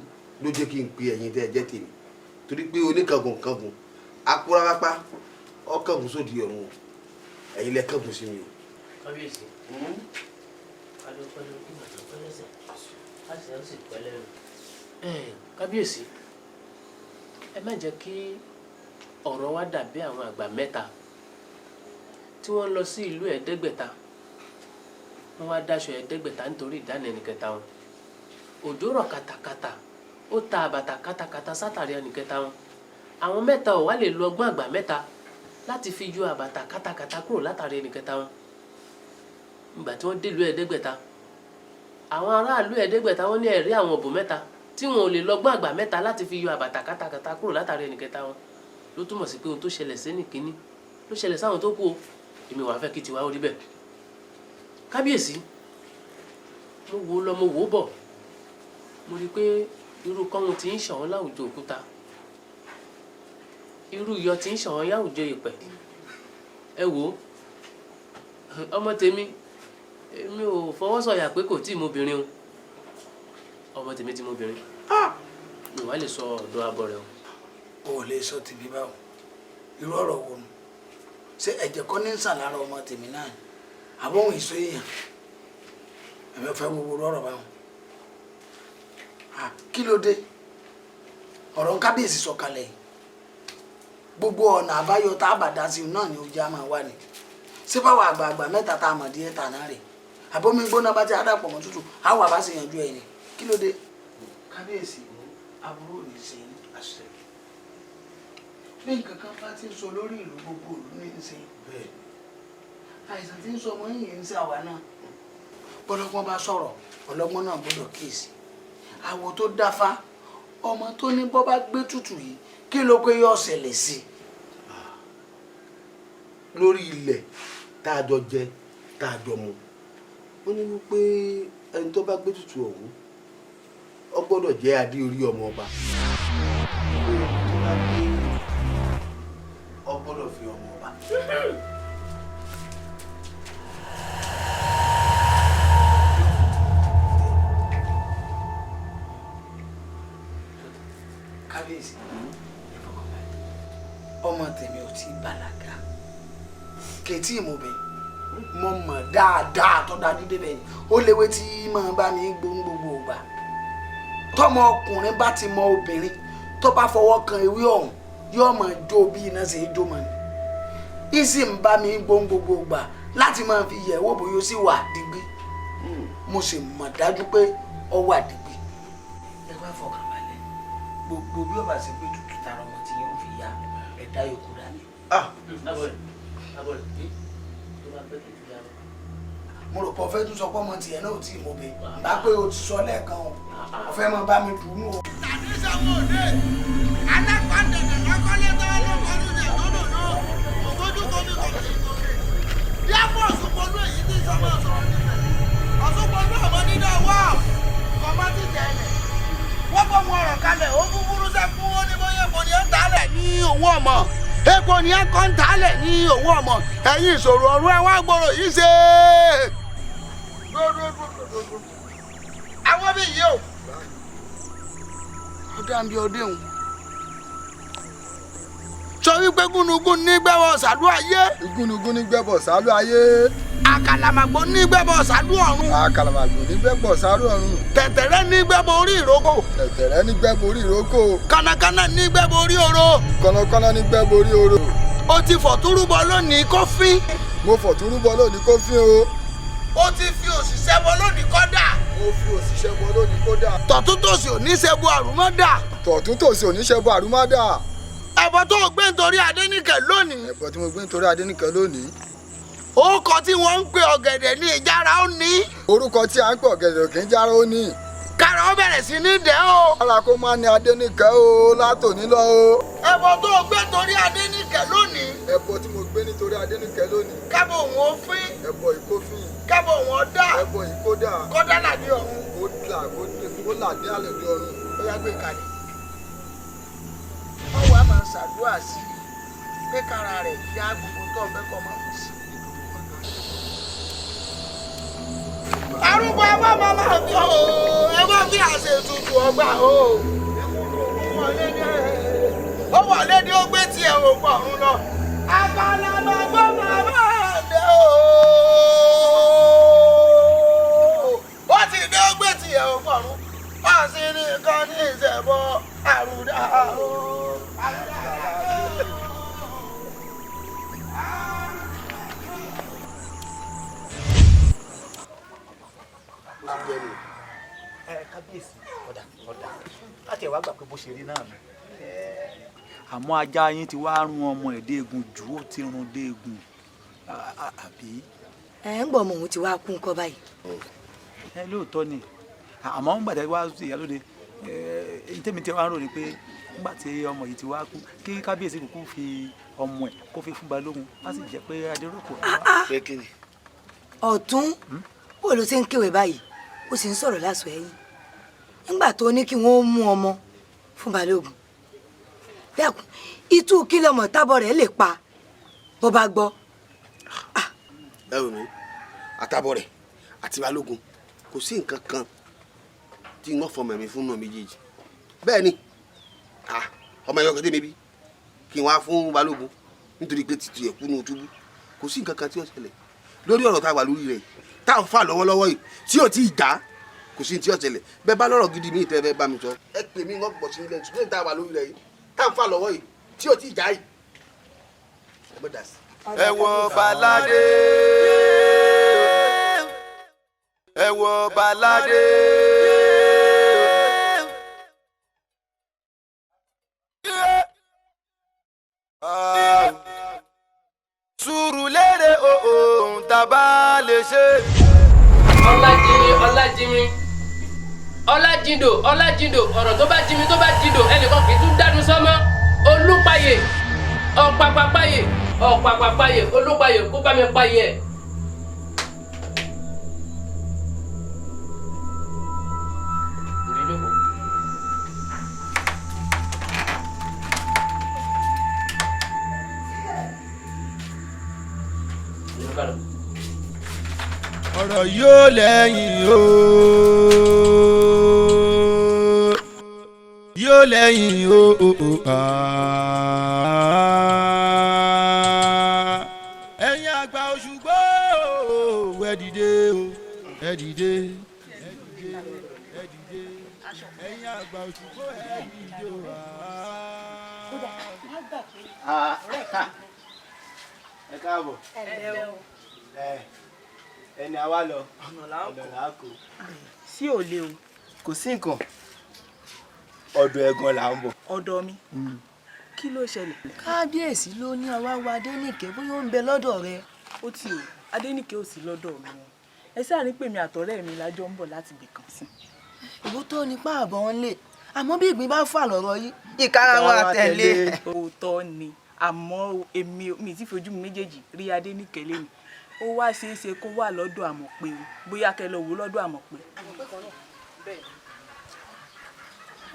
S1: ló jẹ́ kí n pe ẹ̀yin tẹ́ ẹ jẹ́ tèmi torí pé oníkangun kangun akúrápá ọkàngún sódì ọ̀run o ẹ̀yin lẹ kángun sí mi o.
S2: Kábíyèsí adúpẹ́ lórí ìgbà tó pẹ́ lẹ́sẹ̀ láti ẹ̀ sì pẹ́ lẹ́nu. Kábíyèsí ẹ má jẹ́ kí ọ̀rọ̀ wa dàbí àwọn àgbà mẹ́ta tí wọ́n lọ sí ìlú 500 wọ́n wá dáṣọ 500 nítorí ìdáná ẹnìkẹta wọn. Òjò rọ̀ kàtàkàtà ó ta àbàtà kàtàkàtà sátàrí ẹnìkẹta wọn. Àwọn mẹ́ta ò wá lè lo ọgbọ́n àgbà mẹ́ta láti fi yọ àbàtà kàtàkàtà kúrò látàrí ẹnìkẹta wọn. Ìgbà tí wọ́n délùú 500 àwọn aráàlú 500 wọ́n ní ẹ̀rí àwọn òbò mẹ́ta tí wọn ò lè lọ́gbọ́n àgbà mẹ́ta láti fi yọ àbàtà kàtàkàtà kúrò látàrí ẹnìkẹta wọn. Ló túmọ̀ sí pé ohun tó ṣẹlẹ̀ sẹ́nìkíní ló ṣẹlẹ̀ sáwọn tó kù o. Èmi wàá fẹ́ kí tiwa ó rí bẹ́ẹ̀. Kábíyèsí mo wò ó lọ mo wò ó bọ̀ mo rí i pé irú kọ́hún ti ń ṣọ̀wọ́n láwùjọ òkúta irú iyọ̀ ti ń ṣọ̀wọ́n láwùjọ ìpẹ́. Ẹ wò ó ọmọ tèmi èmi ò fọwọ́ sọ̀yà pé kò tí ì mobìnrin o ọmọ tèmi ti mobìnrin mi wàá lè sọ ọ̀dọ̀ abọ́ rẹ o.
S3: O ò lè sọ tèmi báwo irú ọ̀rọ̀ wo nu ṣé ẹ̀jẹ̀ kọ́ ní ń sàn lára ọmọ tèmi náà àbọ̀hún ìṣó èèyàn ẹ̀mí fẹ́ gbogbo ọ̀rọ̀ báwọn. Kí ló dé ọ̀rọ̀ kábíyèsí sọ̀kalẹ̀ yìí gbogbo ọ̀nà àbáyọ tá a bá dá sí náà ni ojú á máa wà ní ṣé báwa àgbààgbà mẹ́ta tá a mọ̀ díẹ̀ tà náà rè àbomi gbóná bá ti àdàpọ̀ mọ́ tútù àwọn àbá sì yanjú ẹ̀ ni kí ló dé. Kábíyèsí aburú ò ní ṣe ní àṣẹ bí nǹkan kan bá ti ń sọ lórí ìlú gbogbo ìlú ní í ṣe àìsàn tí ń sọ ọmọ yìí ń ṣe àwa náà bọ́lọ́gbọ́n bá sọ̀rọ̀ ọlọ́gbọ́n náà gbọ́dọ̀ kíyèsí àwọ̀ tó dáfá ọmọ tó ní bọ́ bá gbé tútù yìí kí ló pé yóò ṣẹlẹ̀ sí i.
S1: Lórí ilẹ̀ tá a jọ jẹ tá a jọ mu ó ní wípé Ẹni tó bá gbé tutù ọ̀hún ó gbọ́dọ̀ jẹ́ adé orí ọmọ ọba. Tó bá gbé ó gbọ́dọ̀ fi ọmọ ọba.
S3: Kábíyèsí, ọmọ tèmi ò tí ì bàlágà, kètí ìmọ̀bẹ mo mọ̀ dáadáa tó dájú débẹ̀ ni ó léwé tí máa bá mi gbóhùn gbogbo ògbà. Tọmọ ọkùnrin bá ti mọ obìnrin tó bá fọwọ́ kan ewé ọ̀hún yóò máa jó bí iná ṣe é jó mọ́ ni. Ìsì ń bá mi gbóhùn gbogbo ògbà láti máa fi yẹ̀ wò bóyá ó sì wà digbí. Mo sì mọ̀ dájú pé ó wà digbí. Ẹ wá fọkàn balẹ̀, gbogbo bí ó bá ṣe pé tútù tara ọmọ tí yóò fi ya ẹ̀dá yòókù dání. Mo rò pé ọ̀fẹ́ tún sọ pé ọmọ tiẹ̀ náà ò tí ì mọ̀ bẹ́ẹ̀ bá pé o ti sọ lẹ́ẹ̀kan o, ọ̀fẹ́ máa bá mi dùn ún o. Tàbí sọ́wọ́ òde alápàdé lọ́kọ́lé tó lọ́kọ́lé tó lò náà kò tójú kò mi kò sí gòkè. Díàpọ̀ Ọ̀ṣunpọ̀lú èyí tí sọmọ sọ̀rọ̀ nífẹ̀ẹ́ Ọ̀ṣunpọ̀lú ọmọ nínú ọwọ́ kọ́mọ́ ti tẹ̀lé wọ́n bọ̀ wọn ọ̀rọ̀ kalẹ̀ ó búburú sẹ́kún ó ní bóyá epo ni ó ń talẹ̀ ní òun ọmọ epo ni ó ń talẹ̀ ní òun ọmọ ẹ̀yin ìṣòro ọ̀run ẹ̀ wá gbòòrò yìí ṣe. Àwọn bí yìí o ọdẹ àbí ọdẹ òun sọ wípé gúnugún ní gbẹ́bọ̀ sàlú ayé.
S12: Gúnugún ní gbẹ́bọ̀ sàlú ayé.
S3: Àkàlàmàgbò ní gbẹ́bọ̀ sàlú ọ̀run.
S12: Àkàlàmàgbò ní gbẹ́bọ̀ sàlú ọ̀run.
S3: Tẹ̀tẹ̀rẹ́ ní gbẹ́bọ̀ orí ìrókò.
S12: Tẹ̀tẹ̀rẹ́ ní gbẹ́bọ̀ orí ìrókò.
S3: Kànákànná ní gbẹ́bọ̀ orí oró.
S12: Kànákànná ní gbẹ́bọ̀ orí oró.
S3: O ti fọ̀túrúbọ lónìí kó fín.
S12: Mo fọ̀túrúbọ lónìí kó fín o.
S3: O ti fi òṣìṣẹ́ bọ lónìí kó dà.
S12: Mo fi òṣìṣẹ́ bọ lónìí kó dà.
S3: Tọ̀tún tòsì ò ní ṣe bo àrùmọ́ dà.
S12: Tọ̀tún tòsì ò ní ṣe bo àrùmọ́ dà.
S3: Ẹbọ tó gbé nítorí Adéníkẹ́ lónìí.
S12: Ẹbọ tí mo gbé nítorí Adéníkẹ́ lónìí.
S3: Orúkọ tí wọ́n ń pe ọ̀gẹ̀dẹ̀ ní ìjára ó ní.
S12: Orúkọ tí à ń pe ọ̀gẹ̀dẹ̀ kì í jára ó ní.
S3: Kára ó bẹ̀rẹ̀ sí ní dẹ́ o.
S12: Kára kó má ní Adéníkẹ́ o látòní lọ o.
S3: Ẹbọ tó gbé nítorí Adéníkẹ́ lónìí.
S12: Ẹbọ tí mo gbé nítorí Adéníkẹ́ lónìí.
S3: Kábọ̀ òun ó fín.
S12: Ẹbọ yìí kó fín.
S3: Kábọ̀ òun ó dà.
S12: Ẹbọ yìí kó dà.
S3: Kó dà làdí ọ̀run.
S12: Kó là kó làdí àlẹ́ ọ̀run.
S3: Ó yá gbé kalẹ̀. Ọwọ́ a máa ṣàdúrà sí i pé kára rẹ̀ yá gbogbo tó ọ̀fẹ́ kọ́ máa fi sí i. Arúgbó ẹ má máa fi o, ẹ má fi àṣẹ ètùtù ọgbà o. Ó wà lédè ó gbé tiẹ̀ ò pọ̀ ọ̀run lọ. Àkàlàmàgbò màmá dé o. Ó ti dé ó gbé tiẹ̀ ò pọ̀ ọ̀run. Ọ̀sìn nìkan ní ìṣẹ̀bọ̀ àrùdá o.
S7: Kábíyèsí, ọ̀dà ọ̀dà láti ẹ̀ wá gbà pé bó ṣe rí náà nù. Àmọ́ ajá yín ti wá rún ọmọ ẹ̀ déegun jù, ó ti rún déegun àbí.
S8: Ẹ ń gbọ́ ọmọ òun ti wá kú nǹkan báyìí.
S7: Ẹ lóòótọ́ ni, àmọ́ ń gbàdá wá ìyálóde tèmi tí wàá rò ní pé nígbà tí ọmọ yìí ti wá kú kí kábíyèsí kúkú fi ọmọ ẹ̀ kó fi fún Balógun á sì jẹ́ pé Adéròpò.
S3: Pé kí ni.
S8: Ọ̀tún bó ló ṣe ń kéwèé báyìí ó sì ń sọ̀rọ̀ lásọ ẹ̀yìn nígbà tó ní kí wọ́n mú ọmọ fún Balógun dákun itú kí lọmọ tábọ̀ rẹ̀ lè pa bó bá gbọ́.
S1: Ẹ ò ní àtàbọ̀ rẹ̀ àti Balógun kò sí nǹkan kan tí wọ́n fọmọ mi fún náà méjèèjì bẹ́ẹ̀ ni ọmọ ẹ̀yọ́ kẹ́tẹ́ mi bí kí n wá fún Balógun nítorí pé títí ẹ̀kú ní túbú kò sí nǹkan kan tí ó ṣẹlẹ̀ lórí ọ̀rọ̀ tá a wà lórí rẹ̀ tá a ń fà lọ́wọ́lọ́wọ́ yìí tí ò tí ì dá kò sí tí ó ṣẹlẹ̀ bẹ́ẹ̀ bá lọ́rọ̀ gidi mi ìtẹ́ fẹ́ bá mi sọ ẹ pè mí wọ́n pọ̀ sí ilẹ̀ ṣùgbọ́n tá a wà lórí rẹ̀ yìí tá a ń fà lọ́wọ́ yìí tí ò tí ì já yìí ẹ bẹ́ dà sí.
S9: Ẹ wo Baládé, ẹ wo Baládé. Sùúrùlérè ohun tá a bá lè ṣe.
S2: Ọlájìmí Ọlájìmí Ọlájìndò Ọlájìndò ọ̀rọ̀ tó bá jimi tó bá jìndò ẹnìkan kì í tún dánú sọ́mọ́. Olúpayè ọ̀pàpàpayè ọ̀pàpàpayè Olúpayè kó bá mi payè ẹ̀.
S9: Ọ̀rọ̀ yóò lẹ́yìn o, yóò lẹ́yìn o. Ẹ̀yin àgbà Òṣùgbó, ẹ dìde o, ẹ dìde, ẹ dìde. Ẹ̀yin àgbà Òṣùgbó, ẹ dìde o.
S11: Ẹ káàbọ̀. Ẹni àwa lọ ọ̀nà là ń kó.
S13: Sí ò le o.
S11: Kò sí nǹkan, ọ̀dọ̀ ẹ̀gan là ń bọ̀.
S13: Ọ̀dọ̀ mi, kí ló ṣẹlẹ̀?
S8: Kábíyèsí ló ní àwa wa Adéníkẹ́, bóyá ó ń bẹ lọ́dọ̀ rẹ.
S13: Ó ti o, Adéníkẹ́ ò sí lọ́dọ̀ mi o. Ẹ sáà ní pèmí àtọ̀rẹ́ mi lájọ ń bọ̀ láti ibì kan sí.
S10: Ìwọ tó nípa àbọ̀ wọn lè, àmọ́ bí ìgbín bá fà lọ́rọ̀ yìí, ìkara wọn àtẹ̀lé.
S13: Òótọ́ ni, àmọ́ èmi mi ti fojú mi méjèèjì rí Adéníkẹ́ lẹ́nu. Ó wá ṣeé ṣe kó wà lọ́dọ̀ Àmọ̀pé o, bóyá kẹ́ lọ wò lọ́dọ̀ Àmọ̀pé.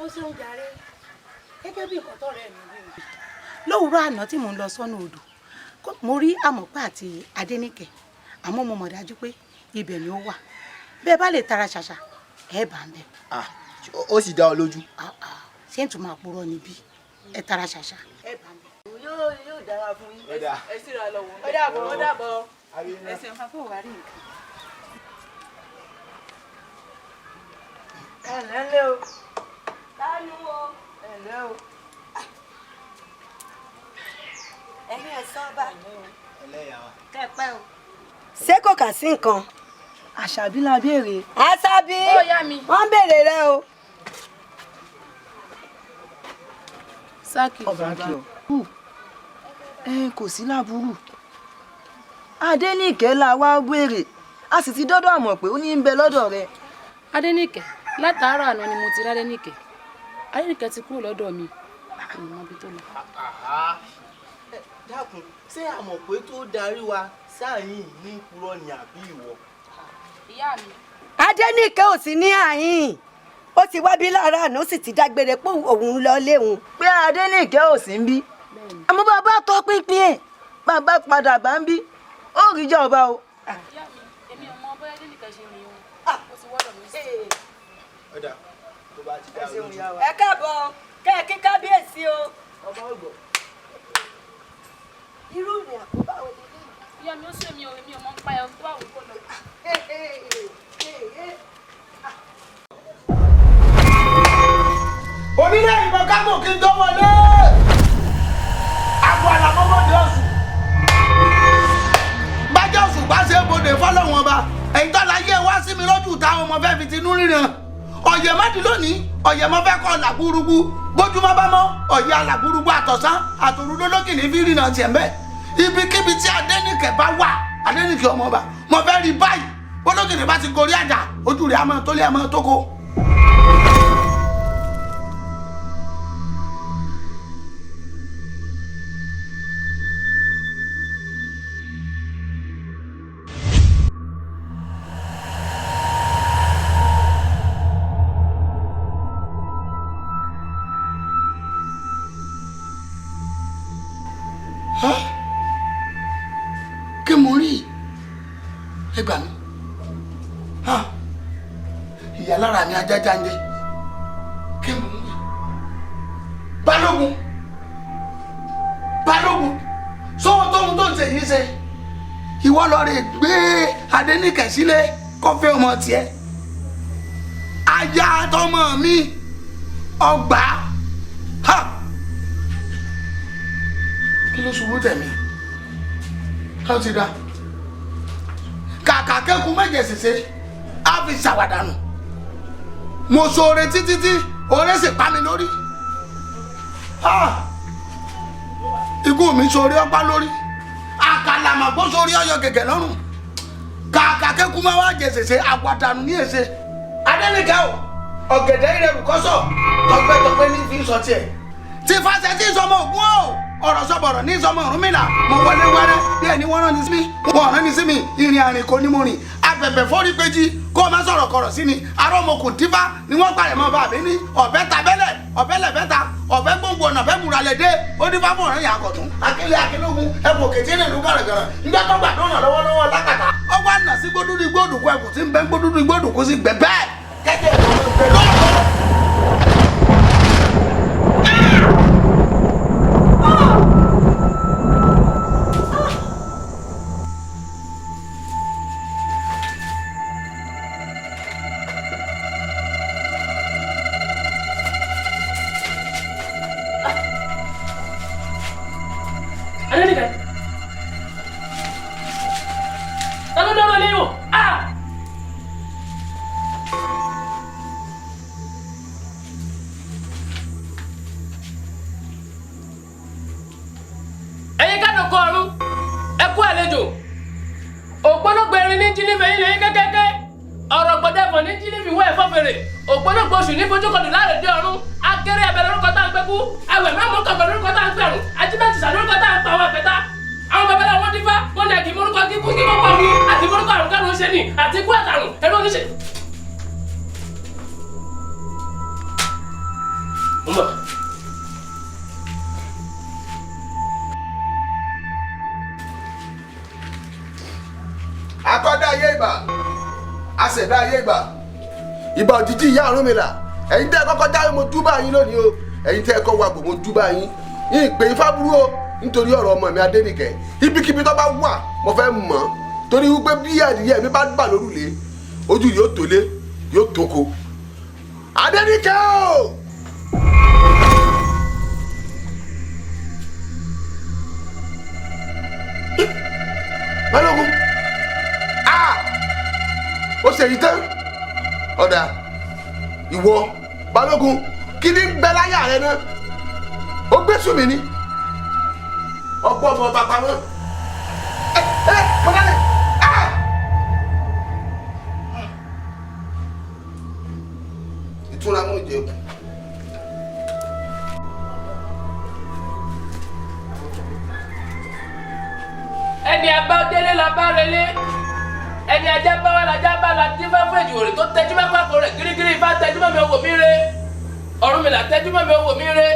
S14: Ó ṣeun jàre, gẹ́gẹ́ bí nǹkan tọ́rẹ́ mi wí. Lówùúrọ̀ àná tí mò ń lọ sọ́nà odò, mo rí Àmọ̀pé àti Adéníkẹ́, àmọ́ mo mọ̀ dájú pé ibẹ̀ ni ó wà. Bẹ́ẹ̀ bá lè tara ṣàṣà, ẹ bá ń bẹ̀.
S11: Ó sì dá ọ lójú?
S14: Ṣé n tún máa purọ́ níbí? Ẹ tara ṣàṣà. Ẹ bá ń bẹ̀.
S10: Yóò dára fún yín.
S13: Ẹ síra lọ wò.
S10: Ó dàbọ̀.
S13: Ó dàbọ̀. Ẹ ṣeun.
S14: Fún òwárí nǹkan.
S10: Ẹ ǹlẹ́ o. Dánú o. Ẹ ǹlẹ́ o.
S8: Ẹ̀yin ẹ̀sán ọba.
S14: Kẹ́ pẹ́ o.
S8: Ṣé kò kà sí nǹkan?
S10: Àṣàbí la béèrè.
S8: Àṣàbí.
S15: Ó yá mi.
S8: Wọ́n ń béèrè rẹ o.
S15: Sáàkì.
S10: Ọba kí ọ. Ẹ kò sí láburú. Adéníkẹ́ la wá béèrè, a sì ti dọ́dọ̀ Àmọ̀pé, ó ní ń bẹ lọ́dọ̀ rẹ.
S15: Adéníkẹ́, látàárọ̀ àná ni mo ti rí Adéníkẹ́. Adéníkẹ́ ti kúrò lọ́dọ̀ mi, mi ò mọ ibi tó lọ.
S11: Dákun, ṣé Àmọ̀pé tó darí wa sáàyìn ní purọ́ ni àbí ìwọ?
S15: Ìyá mi.
S8: Adéníkẹ́ ò sí ní àyín, ó ti wá bí lára àná, ó sì ti dágbére pé òun lọ léwu.
S10: Pé Adéníkẹ́ ò sí ń bí, àmọ́ bàbá tọ́ pínpín ẹ̀, bàbá padà bá ń bí, ó rí jọba o.
S15: Ìyá mi, èmi ò mọ bóyá Adéníkẹ́ ṣe rìn o, ó ti wọ́dọ̀ mi sí.
S11: Ọ̀dà tó bá ti dá ọ lójú.
S8: Ẹ káàbọ̀, kẹ́ ẹ kí kábíyèsí o.
S10: Ọba ọgbọ.
S8: Irú ìrìn àkóbá wo ni?
S15: Ìyá mi, ó sún èmi o, èmi ò mọ ń pa ẹ tó bá wù kó lọ.
S3: Onílé ìbọn kágò kí n tó wọlé. Àgọ́ àlàmọ́mọ́dé ọ̀sùn. Bájọ́ ọ̀sùn bá ṣe bodè fọlọ́wọ́n ba. Ẹ̀yin tó la yé wá sí mi lójú táwọn ọmọ fẹ́ fi tinú ríran. Ọ̀yẹ̀ mọ́dì lónìí, ọ̀yẹ̀ mọ́ fẹ́ kọ́ làgbúrúgbú. Bójúmọ́ bá mọ́, ọ̀yẹ̀ alàgbúrúgbú àtọ̀sán àtòrú lólókìní fi rìnà tiẹ̀ mbẹ́. Ibikíbi tí Adéníkẹ́ bá wà, Adéníkẹ́ ọmọọba, mo fẹ́ rí báyìí. Bólókìní bá ti gorí àjà, ojú rẹ̀ á máa tó lé á máa tó ko. Kí mo rí ẹ gbà mí, ìyá lára mi ajájá ń jẹ. Kí mo rí balógun, balógun sọ́wọ́ tóun tó ń ṣe yìí ṣe, ìwọ lọ rè gbé Adéníkẹ́ sílé kọfẹ́ ọmọ tiẹ̀, aya tọmọ mi ọgbà. Kí ló ṣubú tẹ̀mí? Ó ti da kàkà kẹ́kùn méje ṣèṣe á fi ṣàwàdànù. Mo ṣoore títí tí oore sì pa mi lórí. Ikú mi ṣoore ọpá lórí, àkàlàmọ̀gbó ṣoore ọyọ gẹ̀gẹ̀ lọ́rùn. Kàkà kẹ́kùn máa wá jẹ ṣèṣe àwàdànù ní èṣe. Adéníkẹ́ o, ọ̀gẹ̀dẹ̀ ìrẹ̀rù kọ́sọ̀ tọgbẹ́tọgbẹ́ ní fi sọ tiẹ̀. Tí fàṣẹ tí sọmọ ògún o, ọ̀rọ̀ sọ̀bọ̀rọ̀ ní sọmọ Ọ̀rúnmìlà. Mo wọlé wẹ́rẹ́ bí ẹni wọ́n rán ni sí mi, wọ́n rán ni sí mi, ìrìn àrìn kò ní mo rìn. Abẹ̀bẹ̀ forí péjì kó o má sọ̀rọ̀ kọ̀rọ̀ sí ni. Arọ́mọkùn dífá ni wọ́n parẹ̀ mọ́ bàbí ní ọ̀bẹ tabẹ́lẹ̀, ọ̀bẹ lẹ̀bẹ́ta, ọ̀bẹ gbòǹgbò ọ̀nà fẹ́ múra. Ọ̀dàlẹ̀ dé ó ní fáfún ọ̀rẹ́ yà kọ̀tún akílẹ̀ akínlógún ẹ̀bùn òkè tí ń rìn gàràgàrà nígbà tó gbà tó ràn lọ́wọ́lọ́wọ́ lákàtà ó wá nà sí gbódúdú igbódùkú ẹkùn tí ń bẹ gbódúdú igbódùkú sí gbẹ bẹ́ẹ̀ kẹ́kẹ́ lọ́wọ́.
S2: Adéníkẹ́, ta ló dọ́rọ̀ lé wò? Ah! Ẹ̀yin ká dọ̀kọ̀ ọ̀run, ẹ kú àlejò. Ògbólógbò erin ní jínífẹ̀ yín lẹ́yìn kẹ́kẹ́kẹ́. Ọ̀rọ̀ gbọ̀dẹ̀fọ̀ ní jínífì wọ́ ẹ̀fọ́ fèrè. Ògbólógbò oṣù ní fojúkọdù láàrẹ̀ dé ọ̀run. Akéré abẹ lórúkọ tá à ń pẹ́ kú. Awẹ̀ mẹ́mú kọ̀ọ̀kan lórúkọ tá à ń pẹ̀rùn. Ajímẹ́tìsà lórúkọ tá à ń pa àwọn àpẹta. Àwọn babaláwo wọn dífá, wọn ní àkì morúkọ kíkú kí wọ́n pọ̀ ní àti morúkọ àrùn kárùn ṣe ni àti ikú àtàrùn ẹ̀rọ oníṣe. Mo ń bọ̀.
S1: Akọ́dá ayé ìbà, aṣẹ̀dá ayé ìbà, ìbà òjijì ìyá Ọ̀rúnmìlà, ẹ̀yin tẹ́ ẹ kọ́kọ́ jáwé mo júbà yín lónìí o, ẹ̀yin tẹ́ ẹ kọ́ wàgbò mo júbà yín, yín ìpè ifá burú o, nítorí ọ̀rọ̀ ọmọ mi Adénìkẹ́, ibikíbi tó bá wà mo fẹ́ mọ̀ ọ́n, torí wípé bí adìyẹ mi bá bà lórùlé, ojú yóò tólé, yóò tóko. Adénìkẹ́ o! Balógun, ah! Ó ṣe èyí tán. Ọ̀dà, ìwọ, Balógun, kí ni ń bẹ láyà rẹ náà? Ó gbé sùn mí ni. Ọgbọ́n ọmọ ọba pamọ́. Ẹ ẹ mọ̀dálẹ̀. Ah! Ìtura mú ìjẹun.
S2: Ẹni abá délé la bá relé, ẹni ajá bá wà lájá bá la dín bá fún èjìwòrè tó tẹjú bá pàkó rẹ̀ gírígírí ifá tẹjú mọ́ mi owó mi re, Ọ̀rúnmìlà tẹjú mọ́ mi owó mi re,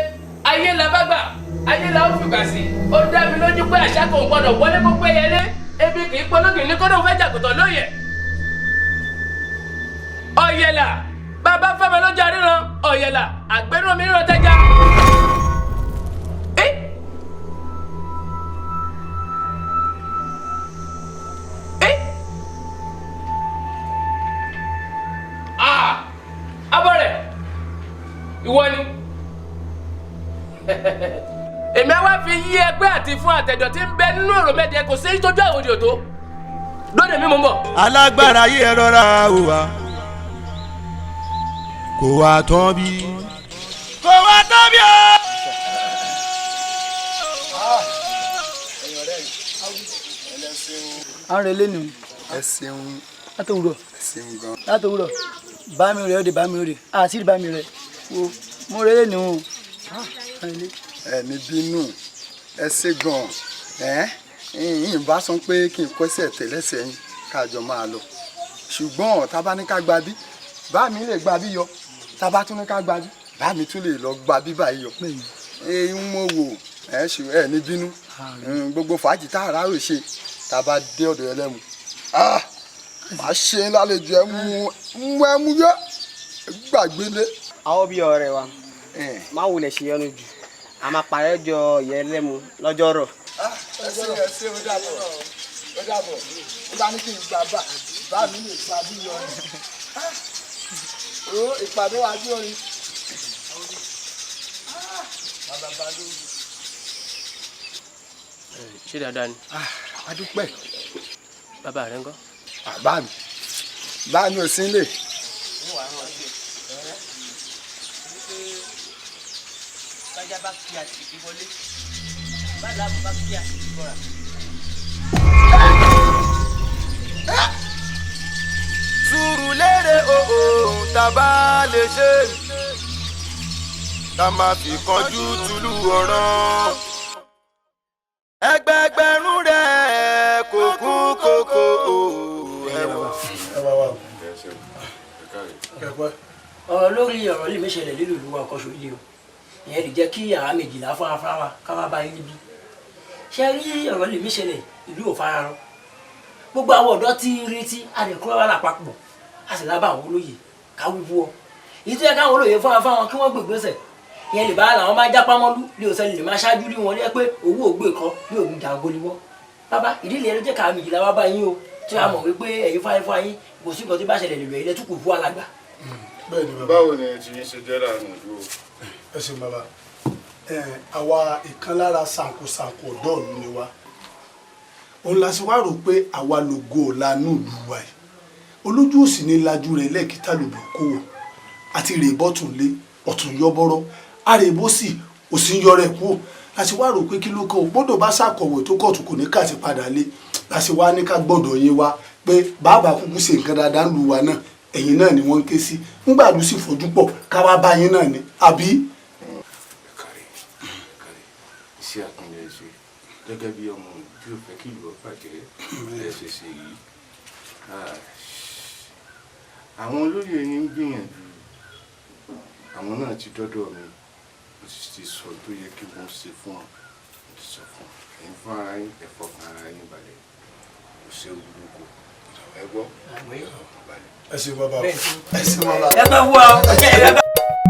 S2: ayé la bá gbà, ayé la ó fìgbà sí, ó dá mi lójú pé àṣà kò gbọdọ̀ wọlé kó pé yẹlé, ebi kì í pológì ní kódò fẹ́ jàgùtàn lóye. Ọ̀yẹ̀là, bàbá fẹ́mi lójú àríran, ọ̀yẹ̀là, àgbẹ̀rún mi ríran tẹ́já. Abọ́rẹ̀, ìwọ ni. Èmi á wá fi yí ẹgbẹ́ àti fún àtẹ̀dọ̀ tí ń bẹ nínú ọ̀rọ̀ mẹ́jẹ kò sí tójú àwòdì òtó. Lóde mi mò ń bọ̀.
S9: Alágbára yìí ẹ rọra o wa, kò wá tán bí. Kò wá tán bí o.
S10: À ń relé nu.
S12: Ẹ ṣeun.
S10: Látòwúrọ̀.
S12: Ẹ ṣeun gan.
S10: Látòwúrọ̀. Bá mi rẹ̀ ó de bá mi rẹ̀ àti bá mi rẹ̀ wo mo relé nu o.
S12: Ẹ ní bínú, ẹ ṣe gan ẹ yìnyín bá sọ pé kí n kọsẹ̀ tẹ̀lẹ́sẹ̀ yín kájọ máa lọ, ṣùgbọ́n tá bá ní ká gba bí bá mi lè gba bí yọ, tá bá tún ní ká gba bí bá mi tún lè lọ gba bí báyìí yọ. Eyín mo wò ẹ ṣe ẹ ní bínú, gbogbo fàájì tá a ráyè ṣe tá a bá dé ọ̀dọ̀ ẹlẹ́mu màá ṣe é lálejò ẹ mú ẹ mú yọ gbàgbélé.
S16: Àwọn bí ọ̀rẹ́ wa máa wulẹ̀ ṣe yọnu jù, a máa parẹ́ jọ ìyẹn lẹ́mu lọ́jọ́ rọ̀.
S12: Ẹ ṣe ẹ ṣe, ó dàbọ̀ ó dàbọ̀, ó bá ní kí n gbà bá bá mi lè gba bí yọ o ìpàdé wa bí orin. Bàbá Balógun.
S2: Ṣé dáadáa ni?
S12: A dúpẹ́.
S2: Bàbá rẹ ńkọ́?
S12: Bá mi bá mi ò sí nílé.
S2: Bájá bá kí àtìkí wọlé, bá làbò bá kí àtìkí bọ́ra.
S9: Sùúrù lérè òun tá a bá lè ṣe, tá a máa fi kánjú tùlù ọ̀ràn. Ẹgbẹẹgbẹ̀rún rẹ̀ kò kú kókó ẹ̀wọ̀n.
S10: Ọ̀rọ̀ lórí ọ̀rọ̀ lè mí ṣẹlẹ̀ lílù ìlú wa kọ́ṣọ́ ilé o.
S17: Ìyẹn lè jẹ́ kí àwa méjìlá fúnra fúnra wa ká wá bá yín níbí. Ṣe rí ọ̀rọ̀ lèmi ṣẹlẹ̀ ìlú ò fararọ. Gbogbo àwọn ọ̀dọ́ tí ń retí àdẹ̀kúrọ̀ wà lápapọ̀ a sì lábàá àwọn olóyè ká wúwo ọ. Èyí tó yẹ káwọn olóyè fúnra fáwọn kí wọ́n gbègbèsẹ̀. Ìyẹn lè bá làwọn máa jápá mọ́lú lé òsèlè lè máa ṣáájú rí wọn lé pé owó ògbé kan ní ògùn jàǹgoliwọ́. Bàbá ìdílé ẹ ló jẹ́ káwa méjìlá wá bá yín o tí a mọ̀ wípé ẹ̀yin fáyín fáyín kò sí nǹkan tí bá ṣẹlẹ̀ lè rẹ̀ ilẹ̀ tún kù fún alàgbà.
S18: Bẹ́ẹ̀ ni bàbá.
S19: Báwo ni ti yín ṣe jẹ́ láàrin ìlú o?
S18: Ẹ ṣeun bàbá. Àwa ìkan lára ṣàǹkóṣàǹkó ọ̀dọ́ ìlú ni wa. Òun la ṣe wá rò pé àwa lògo ọ̀la ní ìlú wa yìí. Olójú òsì ní lajú rẹ̀ lẹ́ẹ̀kítà lòbò kó wọ̀. Àti rè bọ́tún lé ọ̀tún yọ́bọ́rọ́. Àrèbó sì òsì ń yọrẹ kú. La ṣe wá rò pé kí ló kàn ó gbọ́dọ̀ bá ṣàkọ̀wé tó kọ̀tù kò ní ká ti padà lé. La ṣe wá ní ká gbọ́dọ̀ yín wá pé bàbá kúkú ṣe nǹkan dáadáa ń lu wa náà, ẹ̀yin náà ni wọ́n ń ké sí. Ńgbà ló sì fojú pọ̀ ká wá bá yín náà ni àbí.
S19: Iṣẹ́ àkànlẹ̀ ṣe gẹ́gẹ́ bí ọmọ tí ò fẹ́ kí ìlú ó bàjẹ́ ẹ ṣe ṣe yìí. Àwọn olóyè yín ń gbìyànjú, àwọn náà ti dọ́dọ̀ mi, mo sì ti sọ tó yẹ kí wọ́n ṣe fún ọ, mo ti sọ fún ọ. Ẹ̀yin fún ara yín, ẹ fọkàn ara yín balẹ̀, kò séwu lóko, ẹ gbọ́, ọkàn balẹ̀.
S18: Ẹ ṣeun bàbá o, ẹ ṣeun bàbá.
S17: Ẹ pẹ́ fún wa o.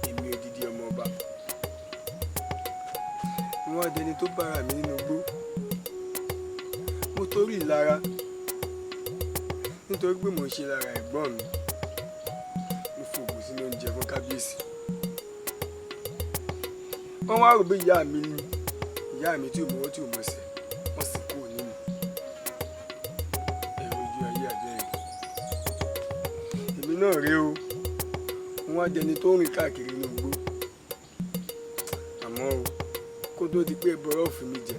S6: Èmi odidi ọmọ ọba wọn á dẹni tó bára mi nínú igbó. Mo torí ìlara nítorí pé mò ń ṣe lára ẹ̀gbọ́n mi, mo fògùn sínú oúnjẹ fún kábíyèsí. Wọ́n wá rò bí ìyá mi ni ìyá mi tí ò mọwọ́ tí ò mọsẹ̀, wọ́n sì kúrò nínú ẹ̀rọ ojú ayé àbẹ́rẹ́. Èmi náà rèé o, wọ́n á dẹni tó ń rìn káàkiri inú igbó. Àmọ́ o, kó tó di pé ẹbọrọ òfin mi jẹ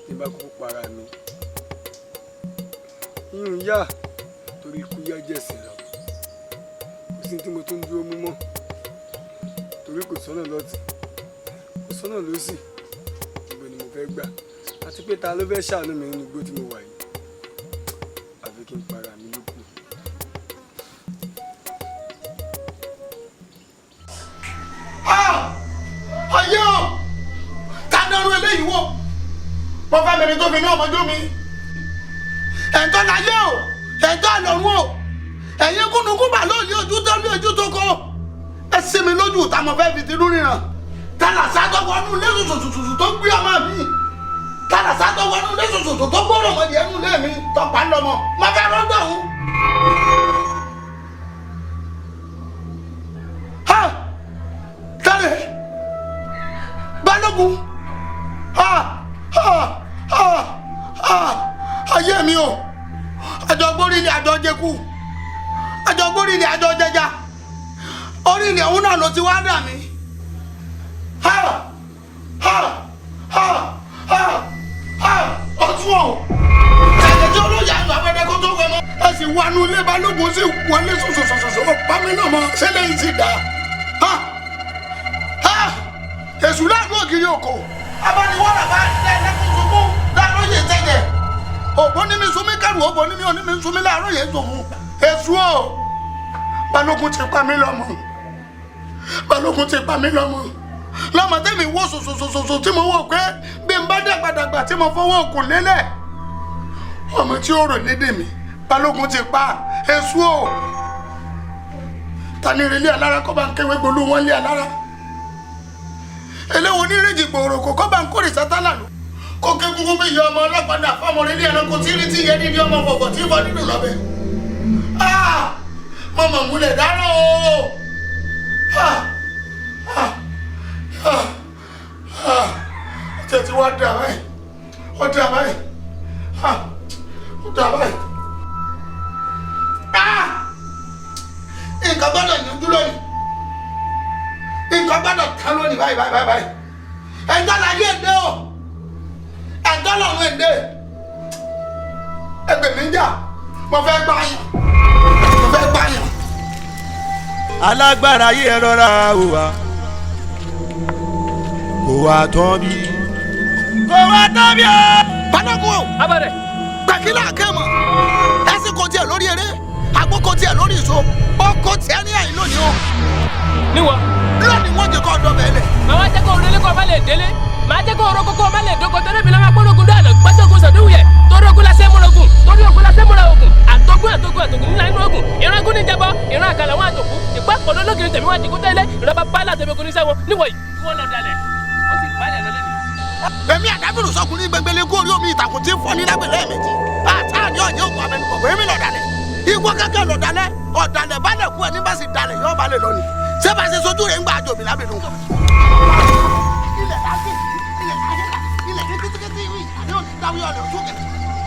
S6: ní bá kúkú para mi, yíyún yá torí ikú yá jẹ̀sìn lọ. Kò sí tí mo tún dúró mú mọ́ torí kò sọ́nà lọ́tún, kò sọ́nà lósì, ibo ni mo fẹ́ gbà àti pé ta ló fẹ́ ṣàánú mi nínú igbó tí mo wà yìí? Àfi kí n para mi lókù.
S3: Ayé o, ta dánrú eléyìí wò? Mo fẹ́ mẹ́rin tó fi ní ọmọdé mi. Ẹ̀ńtọ́ láyé o, ẹ̀ńtọ́ àlọ́run o, ẹ̀yin kúnnukún bà lóòlì ojú tó ní ojú tó kọ́. Ẹ ṣe mi lójú ìta, mo fẹ́ fi tinú ríran. Tàlàsà tó wọnú ilé sùsùsùsù tó gbé ọmọ mi. Tàlàsà tó wọnú ilé sùsùsù tó gbọ́rọ̀ mọ́ ìyẹn nú ilé mi tọpa lọ́mọ. Mo fẹ́ rọ́gbọ̀ ọ̀hún. Ha! Tálẹ̀! Balógun! Ha! Ha! Ha! Ha! Ayé mi o! Àjọgbórí ni àjọ jẹku. Àjọgbórí ni àjọ jẹja. Orí ilẹ̀ òun náà ló ti wá dà mí. Ha! Ha! Ha! Ha! Ha! Ọtún o! Ṣàjẹ́ tí olóyè àgbà abẹ́rẹ́ kó tó wẹ̀ mọ́. Ẹ sì wọnú ilé Balógun sì wọlé sòsòsòsò ọ̀pá mi náà mọ́. Ṣé lẹ́yìn sì dá? Ha! Ha! Èṣù láàánú ògiri òkò. Abániwọ́rà bá lẹ́kùn sunkún láàárọ̀ yìí tẹ̀jẹ̀. Òbó ní mi sunmí kẹrù, òbó ní mi ò ní mi sunmí láàárọ̀ yìí tòun. Èṣù o! Balógun ti pa mí lọ́mọ. Balógun ti pa mí lọ́mọ. Lọ́mọ tẹ́mi wò sòsòsòsò tí mo wò pé bí n bá dàgbàdàgbà tí mo fọwọ́ òkun lélẹ̀. Ọmọ tí ó rò lédè mi, Balógun ti pa. Èṣù o! Ta ni ìrẹ̀lẹ̀ alára kọ́ bá ń kéwé gbolú wọn lé alára? Eléwo onírèjì gbòòrò kò kọ́ bá ń kórè sátánà lò. Kó ké kúkú bí ìyá ọmọ ọlọ́pàá náà fọmọ rẹ ní ẹranko tí rí tí yẹ nídìí ọmọ fọ̀fọ̀ tí fọ nínú lọ́bẹ̀. Mo mọ̀ múlẹ̀ dáná o. Tẹ̀tí wá dà báyìí, ó dà báyìí, ó dà báyìí. Nǹkan gbọ́dọ̀ yanjú lónìí. Nǹkan gbọ́dọ̀ tán lónìí báyìí báyìí báyìí. Ẹ̀ńtọ́ la yé èdè o, ẹ̀ńtọ́ lọ́run èdè. Ẹgbẹ́ mi ń jà, mo fẹ́ gbá yàn, mo fẹ́ gbá yàn.
S9: Alágbára yìí, ẹ rọra o wa, kò wá tán bí. Kò wá tán bí o.
S3: Balógun o.
S2: Abọ́dẹ̀.
S3: Gbàkílà kẹ́mọ̀. Ẹsìn kò tiẹ̀ lórí eré, àgbo kò tiẹ̀ lórí ìṣó, ó kò tiẹ̀ ní àyè lónìí o.
S2: Níwọ.
S3: Lónìí wọ́n jẹ́ kó ọdọ bẹ́ẹ̀ lẹ̀.
S2: Màá wá jẹ́ kó relé kó o má lè délé. Màá jẹ́ kó o roko kó o má lè dóko torí mi lọ́wọ́ gbólógun dáná gbọ́dọ̀gùn sọ̀dúnwìyẹ torí ogun lásẹ̀ múrogun torí ogun lásẹ̀ múra ogun àtọ́gùn àtọ́gùn àtọ́gùn nílà inú ogun ìran ní jẹbọ ìran àkàlà wọn àtòkù ìpá pọ̀lọ́ lógiri tẹ̀mí wọn àdìgún tẹ́lẹ̀ ìran bá bá látẹ̀mí ogun níṣẹ́ wọn níwọ̀ yìí wọ́n lọ dalẹ̀ ó sì balẹ̀ lọ lẹ́nu.
S3: Èmi àdábìrù sọkùnrin gbẹngbẹlẹ kú orí omi ìtàkùn tí ń fọ́ ní lágbèlè méjì. Àtàní ọ̀jẹ̀ òkú abẹnugọ̀gọ̀ èmi lọ̀dàlẹ̀. Igbó kẹ́kẹ́ lọ̀dàlẹ̀, ọ̀dàlẹ̀ balẹ̀ kú ẹni bá sì dalẹ̀ yóò balẹ̀ lọ ni. Ṣé bá ṣe sojú rẹ̀ ń gba àjò mi lábẹ́nu? Ilẹ̀ lágbè, ilẹ̀ láyé, ilẹ̀ ní kítíkítí ìwé ìpàdé òní dáwé ọ̀nà sókè.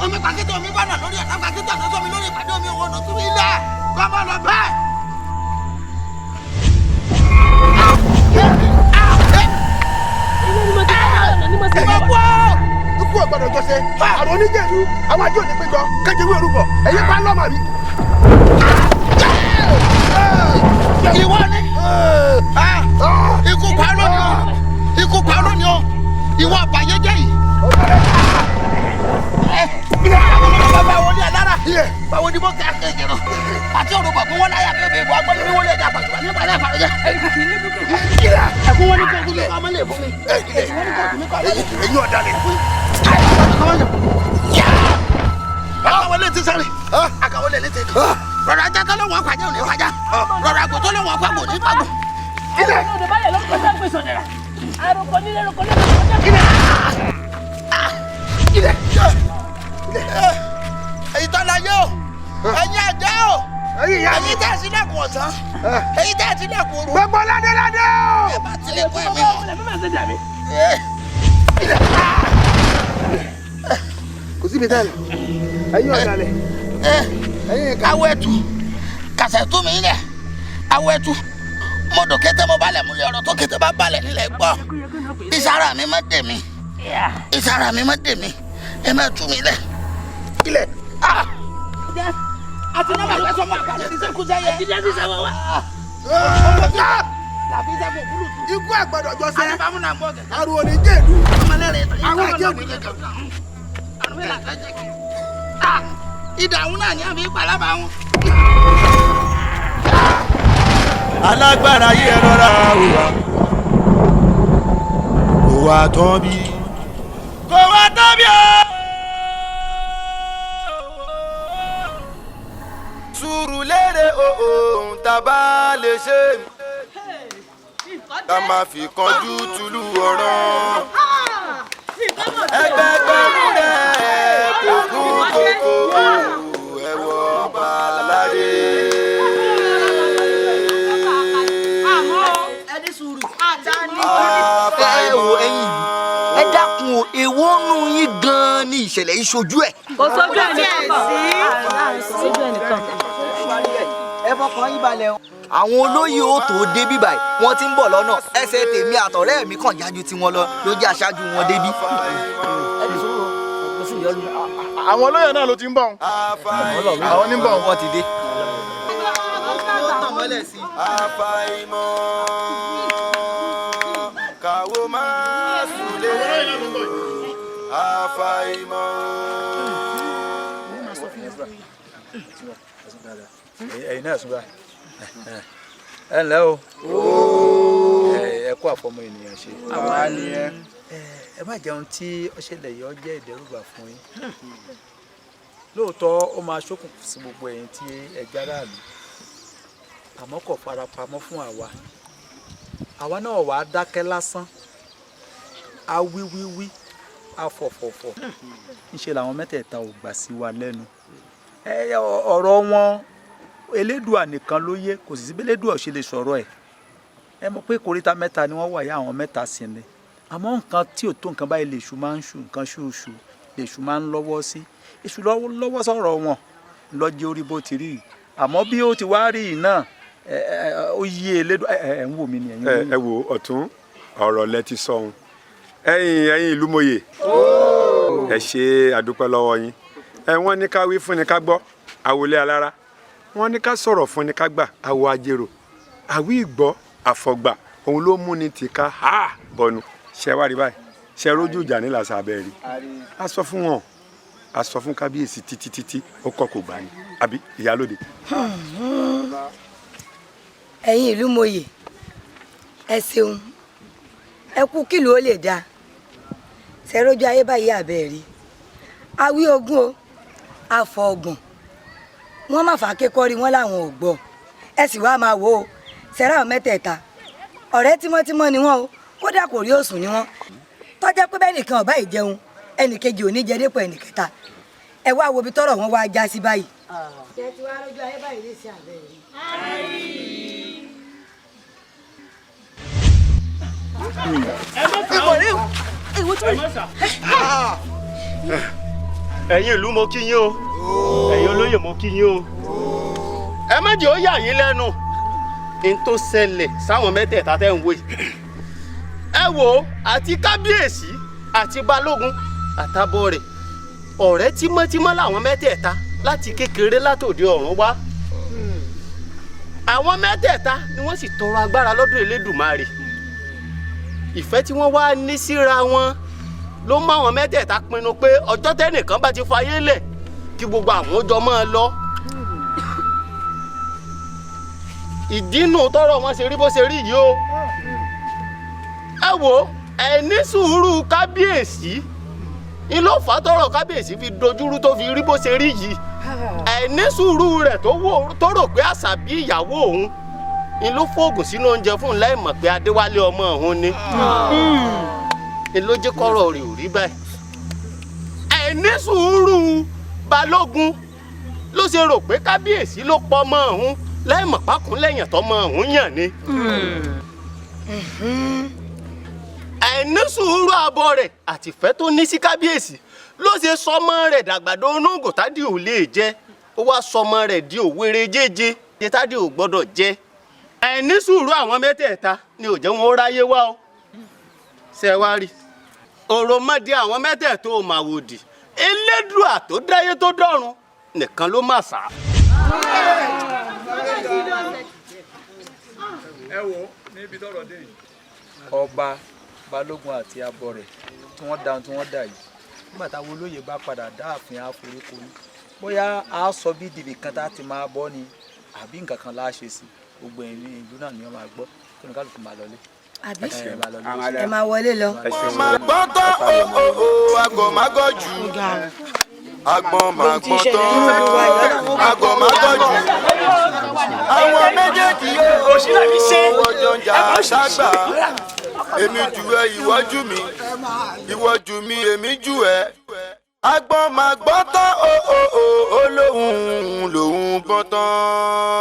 S3: Omi pàkítí omi bá nà lórí ọ̀nà pàkítí ọ̀nà sómi lórí ìpàdé omi òwò ọ̀nà tún ilẹ̀ kọ́ bọ́ lọ bẹ́ẹ̀.
S1: Ikú ọ̀gbọ́dọ̀ jọ́sẹ̀, àrùn oníjẹ̀lú, àwọn àjọ òní péjọ, kéjewé orúbọ, ẹ̀yìn pa lọ́mọ mi.
S3: Ìwọ ni ikú pa lónìí o, ikú pa lónìí o, ìwọ àbàyéjẹ́ yìí. Báwo ni alára? Báwo ni mo kẹ́ àkéjì rán? Àti òrùbọ̀ fún wọn láyà bẹ́ẹ̀ bẹ́ẹ̀ bọ́ agbọ́n mi wọlé ẹja pàṣẹ nípa náà pàṣẹ. Ẹ̀kún wọn ní kó kúlẹ̀ kọ́ ọmọ lè fún mi. Ẹ̀kún wọn ní kó kúlẹ̀ kọ́ ọmọ lè fún mi.
S1: Ẹ̀yin ọ̀dàlẹ̀.
S3: Akawọlé ti sáré, akawọlé ti kàn. Rọra ajá tó lóun ọ̀pàjẹ́ òní wájà. Rọra àgbò tó lóun ọ̀pàgbò ní pàgbò. Èyí tó la yé o, ẹ̀yin àjẹ́ o, ẹ̀yin tẹ̀ sí lẹ́kùn ọ̀sán, ẹ̀yin tẹ̀ sí lẹ́kùn òru.
S1: Gbogbo ládéládé o.
S3: Ẹ bá tilẹ̀ kọ́ ẹ̀mí o.
S1: Kò síbi tẹ́lẹ̀, ẹ̀yin ọ̀dàlẹ̀.
S3: Awọ ẹtu, kàṣẹ tú mi lẹ̀, awọ ẹtu, mọ̀dọ̀ kété mo balẹ̀ múlẹ̀ ọ̀rọ̀ tó kété bá balẹ̀ nílẹ̀ gbọ́. Ìsara mi má dè mí, ìsara mi má dè mí, ẹ má tú mi lẹ̀. Ilẹ̀. Àti náà bàbá sọmọ àgbàdo ní sẹ́kù sẹ́yẹ.
S1: Ikú àgbọ̀dọ̀ jọ́sẹ̀, àrùn oníjẹ̀lú, àwọn àjẹ́ òní
S3: Ìdààmú náà ní àmì ìpalábà wọn.
S9: Alágbára yìí, ẹ rọra o wa, kò wá tán bí. Kò wá tán bí o. Sùúrù lérè ohun tá a bá lè ṣe, ká má fi kánjú tulu ọ̀ràn. Ẹgbẹgbẹ̀rún rẹ̀ kò kún kókó ẹ̀wọ̀ ọba aládé.
S10: Ẹ wo ẹ̀yin ìlú, ẹ dákun o, èwo nù yín gan-an ni ìṣẹ̀lẹ̀ yìí ṣojú ẹ̀?
S4: Kò sójú ẹnìkan sí. Sójú ẹnìkan.
S10: Ẹ fọkàn yín balẹ̀ o. Àwọn olóyè ó tó dé bí báyìí, wọ́n ti ń bọ̀ lọ́nà. Ẹsẹ̀ tèmi àtọ̀rẹ́ mi kàn jájú tiwọn lọ ló jẹ́ aṣáájú wọn débí.
S1: Àwọn olóyè náà ló ti ń bọ̀. Àwọn ní ń bọ̀.
S10: Wọ́n ti dé.
S9: Àfàìmọ̀ káwo máa súlé. Àfàìmọ̀.
S7: Ẹ̀yin náà súnbà, ẹ ǹlẹ́ o, ẹ kó àfọmọ ènìyàn ṣe.
S3: Àwa nìyẹn.
S7: Ẹ má jẹun tí ó ṣẹlẹ̀ yìí, ó jẹ́ ìdẹ́rùbà fún yín. Lóòótọ́ ó máa ṣókùnkùn sí gbogbo ẹ̀yin tí ẹ járàlú, àmọ́ kò farapamọ́ fún àwa. Àwa náà wàá dákẹ́ lásán, a wí wí wí, a fọ̀fọ̀fọ̀, ńṣe làwọn mẹ́tẹ̀ẹ̀ta ò gbà sí wa lẹ́nu. Ọ̀rọ̀ wọn, Elédùà nìkan ló yé. Kò sì sí bí Elédùà ò ṣe lè sọ̀rọ̀ ẹ̀. Ẹ mọ̀ pé koríta mẹ́ta ni wọ́n wà yá, àwọn mẹ́ta sì ni. Àmọ́ nǹkan tí ò tó nǹkan báyìí lèṣù máa ń ṣù nǹkan ṣùṣù, lèṣù máa ń lọ́wọ́ sí. Èṣù lọ́wọ́ sọ̀rọ̀ wọn lọ́jọ́ orí bó ti rí yìí. Àmọ́ bí ó ti wá rí yìí náà, ẹ ó yé Elédùà. Ẹ ń wò mí ni ẹ̀yin.
S6: Ẹ wo ọ̀tún, ọ̀rọ̀ lẹ ti sọ ohun. Ẹ̀yin ìlú mòye, ẹ ṣe àdúpẹ́ lọ́wọ́ yín. Ẹ wọ́n ní ká wí fún ni ká gbọ́, àwòlé alára. Wọ́n ní ká sọ̀rọ̀ fún ni ká gbà, àwọ̀ ajérò. Àwí ìgbọ́ àfọ̀gbà òun ló mú ni tìka ha bọ̀nù. Ṣe wá rí báyìí, ṣe rójú ìjà ní làṣà abẹ́ rí. A sọ fún wọn, a sọ fún kábíyèsí títí títí, ó kọ̀ kò gbà ní. Àbí ìyálóde.
S8: Ẹ̀yin ìlú mòye, ẹ ṣeun, ẹ kú kílù ó lè dáa. Ṣe rójú ayé báyìí àbẹ́ rí. Awí ogún o, afọ ọgbọ̀n. Wọ́n má fà á kékọ́rí wọn láwọn ò gbọ́. Ẹ sì wá máa wò ó, ṣẹ̀rá àwọn mẹ́tẹ̀ẹ̀ta. Ọ̀rẹ́ tímọ́tímọ́ ni wọ́n o, kódà kò rí òsùn ni wọ́n. Tọ́jẹ́ pé bẹ́ẹ̀ nìkan ọ̀bá ìjẹun, ẹnìkejì ò ní jẹ dépò ẹnìkẹta. Ẹ wá wo ibi tọ́rọ̀ wọn wá já sí báyìí. Ṣé ti wá rójú ayé báyìí ní sí àbẹ́ rí?
S11: Ẹ̀yin ìlú mo kí yín o, ẹ̀yin olóyè mo kí yín o. Ẹ má jẹ́ ó yà yín lẹ́nu n tó ṣẹlẹ̀ sáwọn mẹ́tẹ̀ẹ̀ta tẹ́ ń wò yìí. Ẹ wo àti kábíyèsí àti balógun àtàbọ̀ rẹ̀, ọ̀rẹ́ tímọ́tímọ́ làwọn mẹ́tẹ̀ẹ̀ta láti kékeré látòdì ọ̀run wá. Àwọn mẹ́tẹ̀ẹ̀ta ni wọ́n sì tọrọ agbára lọ́dọ̀ Elédùmarè. Ìfẹ́ tí wọ́n wá ní síra wọn ló mú àwọn mẹ́tẹ̀ẹ̀ta pinnu pé ọjọ́ tẹ́nìkan bá ti fayé lẹ̀ kí gbogbo àwọn jọ máa lọ. Ìdínú tọ́rọ̀ wọn ṣe rí bó ṣe rí yìí o. Ẹ wo ẹ ní sùúrù kábíyèsí ń ló fà á tọ́rọ̀ kábíyèsí fi dojúrú tó fi rí bó ṣe rí yìí. Ẹ ní sùúrù rẹ̀ tó rò pé àṣàbí ìyàwó òun ń ló fóògùn sínú oúnjẹ fún un láì mọ̀ pé Adéwálé ọmọ òun ni. Ń ló jẹ́ kọ́rọ̀ rẹ̀ ò rí báyìí. Ẹ ní sùúrù balógun ló ṣe rò pé kábíyèsí ló pọ̀ ọmọ òun láì mọ̀ pákún lẹ́yìn tọmọ òun yàn ni. Àìní sùúrù àbọ̀ rẹ̀ àtìfẹ́ tó ní sí kábíyèsí ló ṣe sọmọ rẹ̀ dàgbàdo onógò tádì ò lè jẹ, ó wá sọmọ rẹ̀ di òwéré jẹ́jẹ́ jẹ́ tádì ò gbọ́dọ̀ jẹ. Àìní sùúrù àwọn mẹ́tẹ̀ẹ̀ta ni ò jẹ́ wọn ó ráyé wá o. Ṣé ẹ wá rí òròmọdé àwọn mẹ́tẹ̀ẹ̀ta ò mà wòdì, Elédùà tó dáyé tó dọ̀run nìkan ló mà sá.
S7: Ẹ wo níbi tọ́rọ̀ dé yìí. Ọba balógun àti abọ rẹ̀ tí wọ́n dá tí wọ́n dà yìí, nígbà táwọn olóyè bá padà dá ààfin àforíkorí, bóyá a sọ bí dìbì kan tá a ti máa bọ́ ni àbí nǹkan kan láà ṣe sí, gbogbo ẹ̀yin ìlú náà ni wọ́n máa gbọ́ kí ni kálukú máa lọlé.
S8: Àbí ẹ máa wọlé lọ.
S9: Màgbọ́n tán o àgọ̀ mágọ̀ jù. Àgbọ̀n màgbọ́n tán àgọ̀ mágọ̀ jù. Àwọn méjèèjì yóò wọ́jọ́ ń jà ságbà. Èmi jù ẹ ìwọ jù mí, ìwọ jù mí èmi jù ẹ. Àgbọ̀n màgbọ́n tán o lóhùn lòún gbọ́n tán.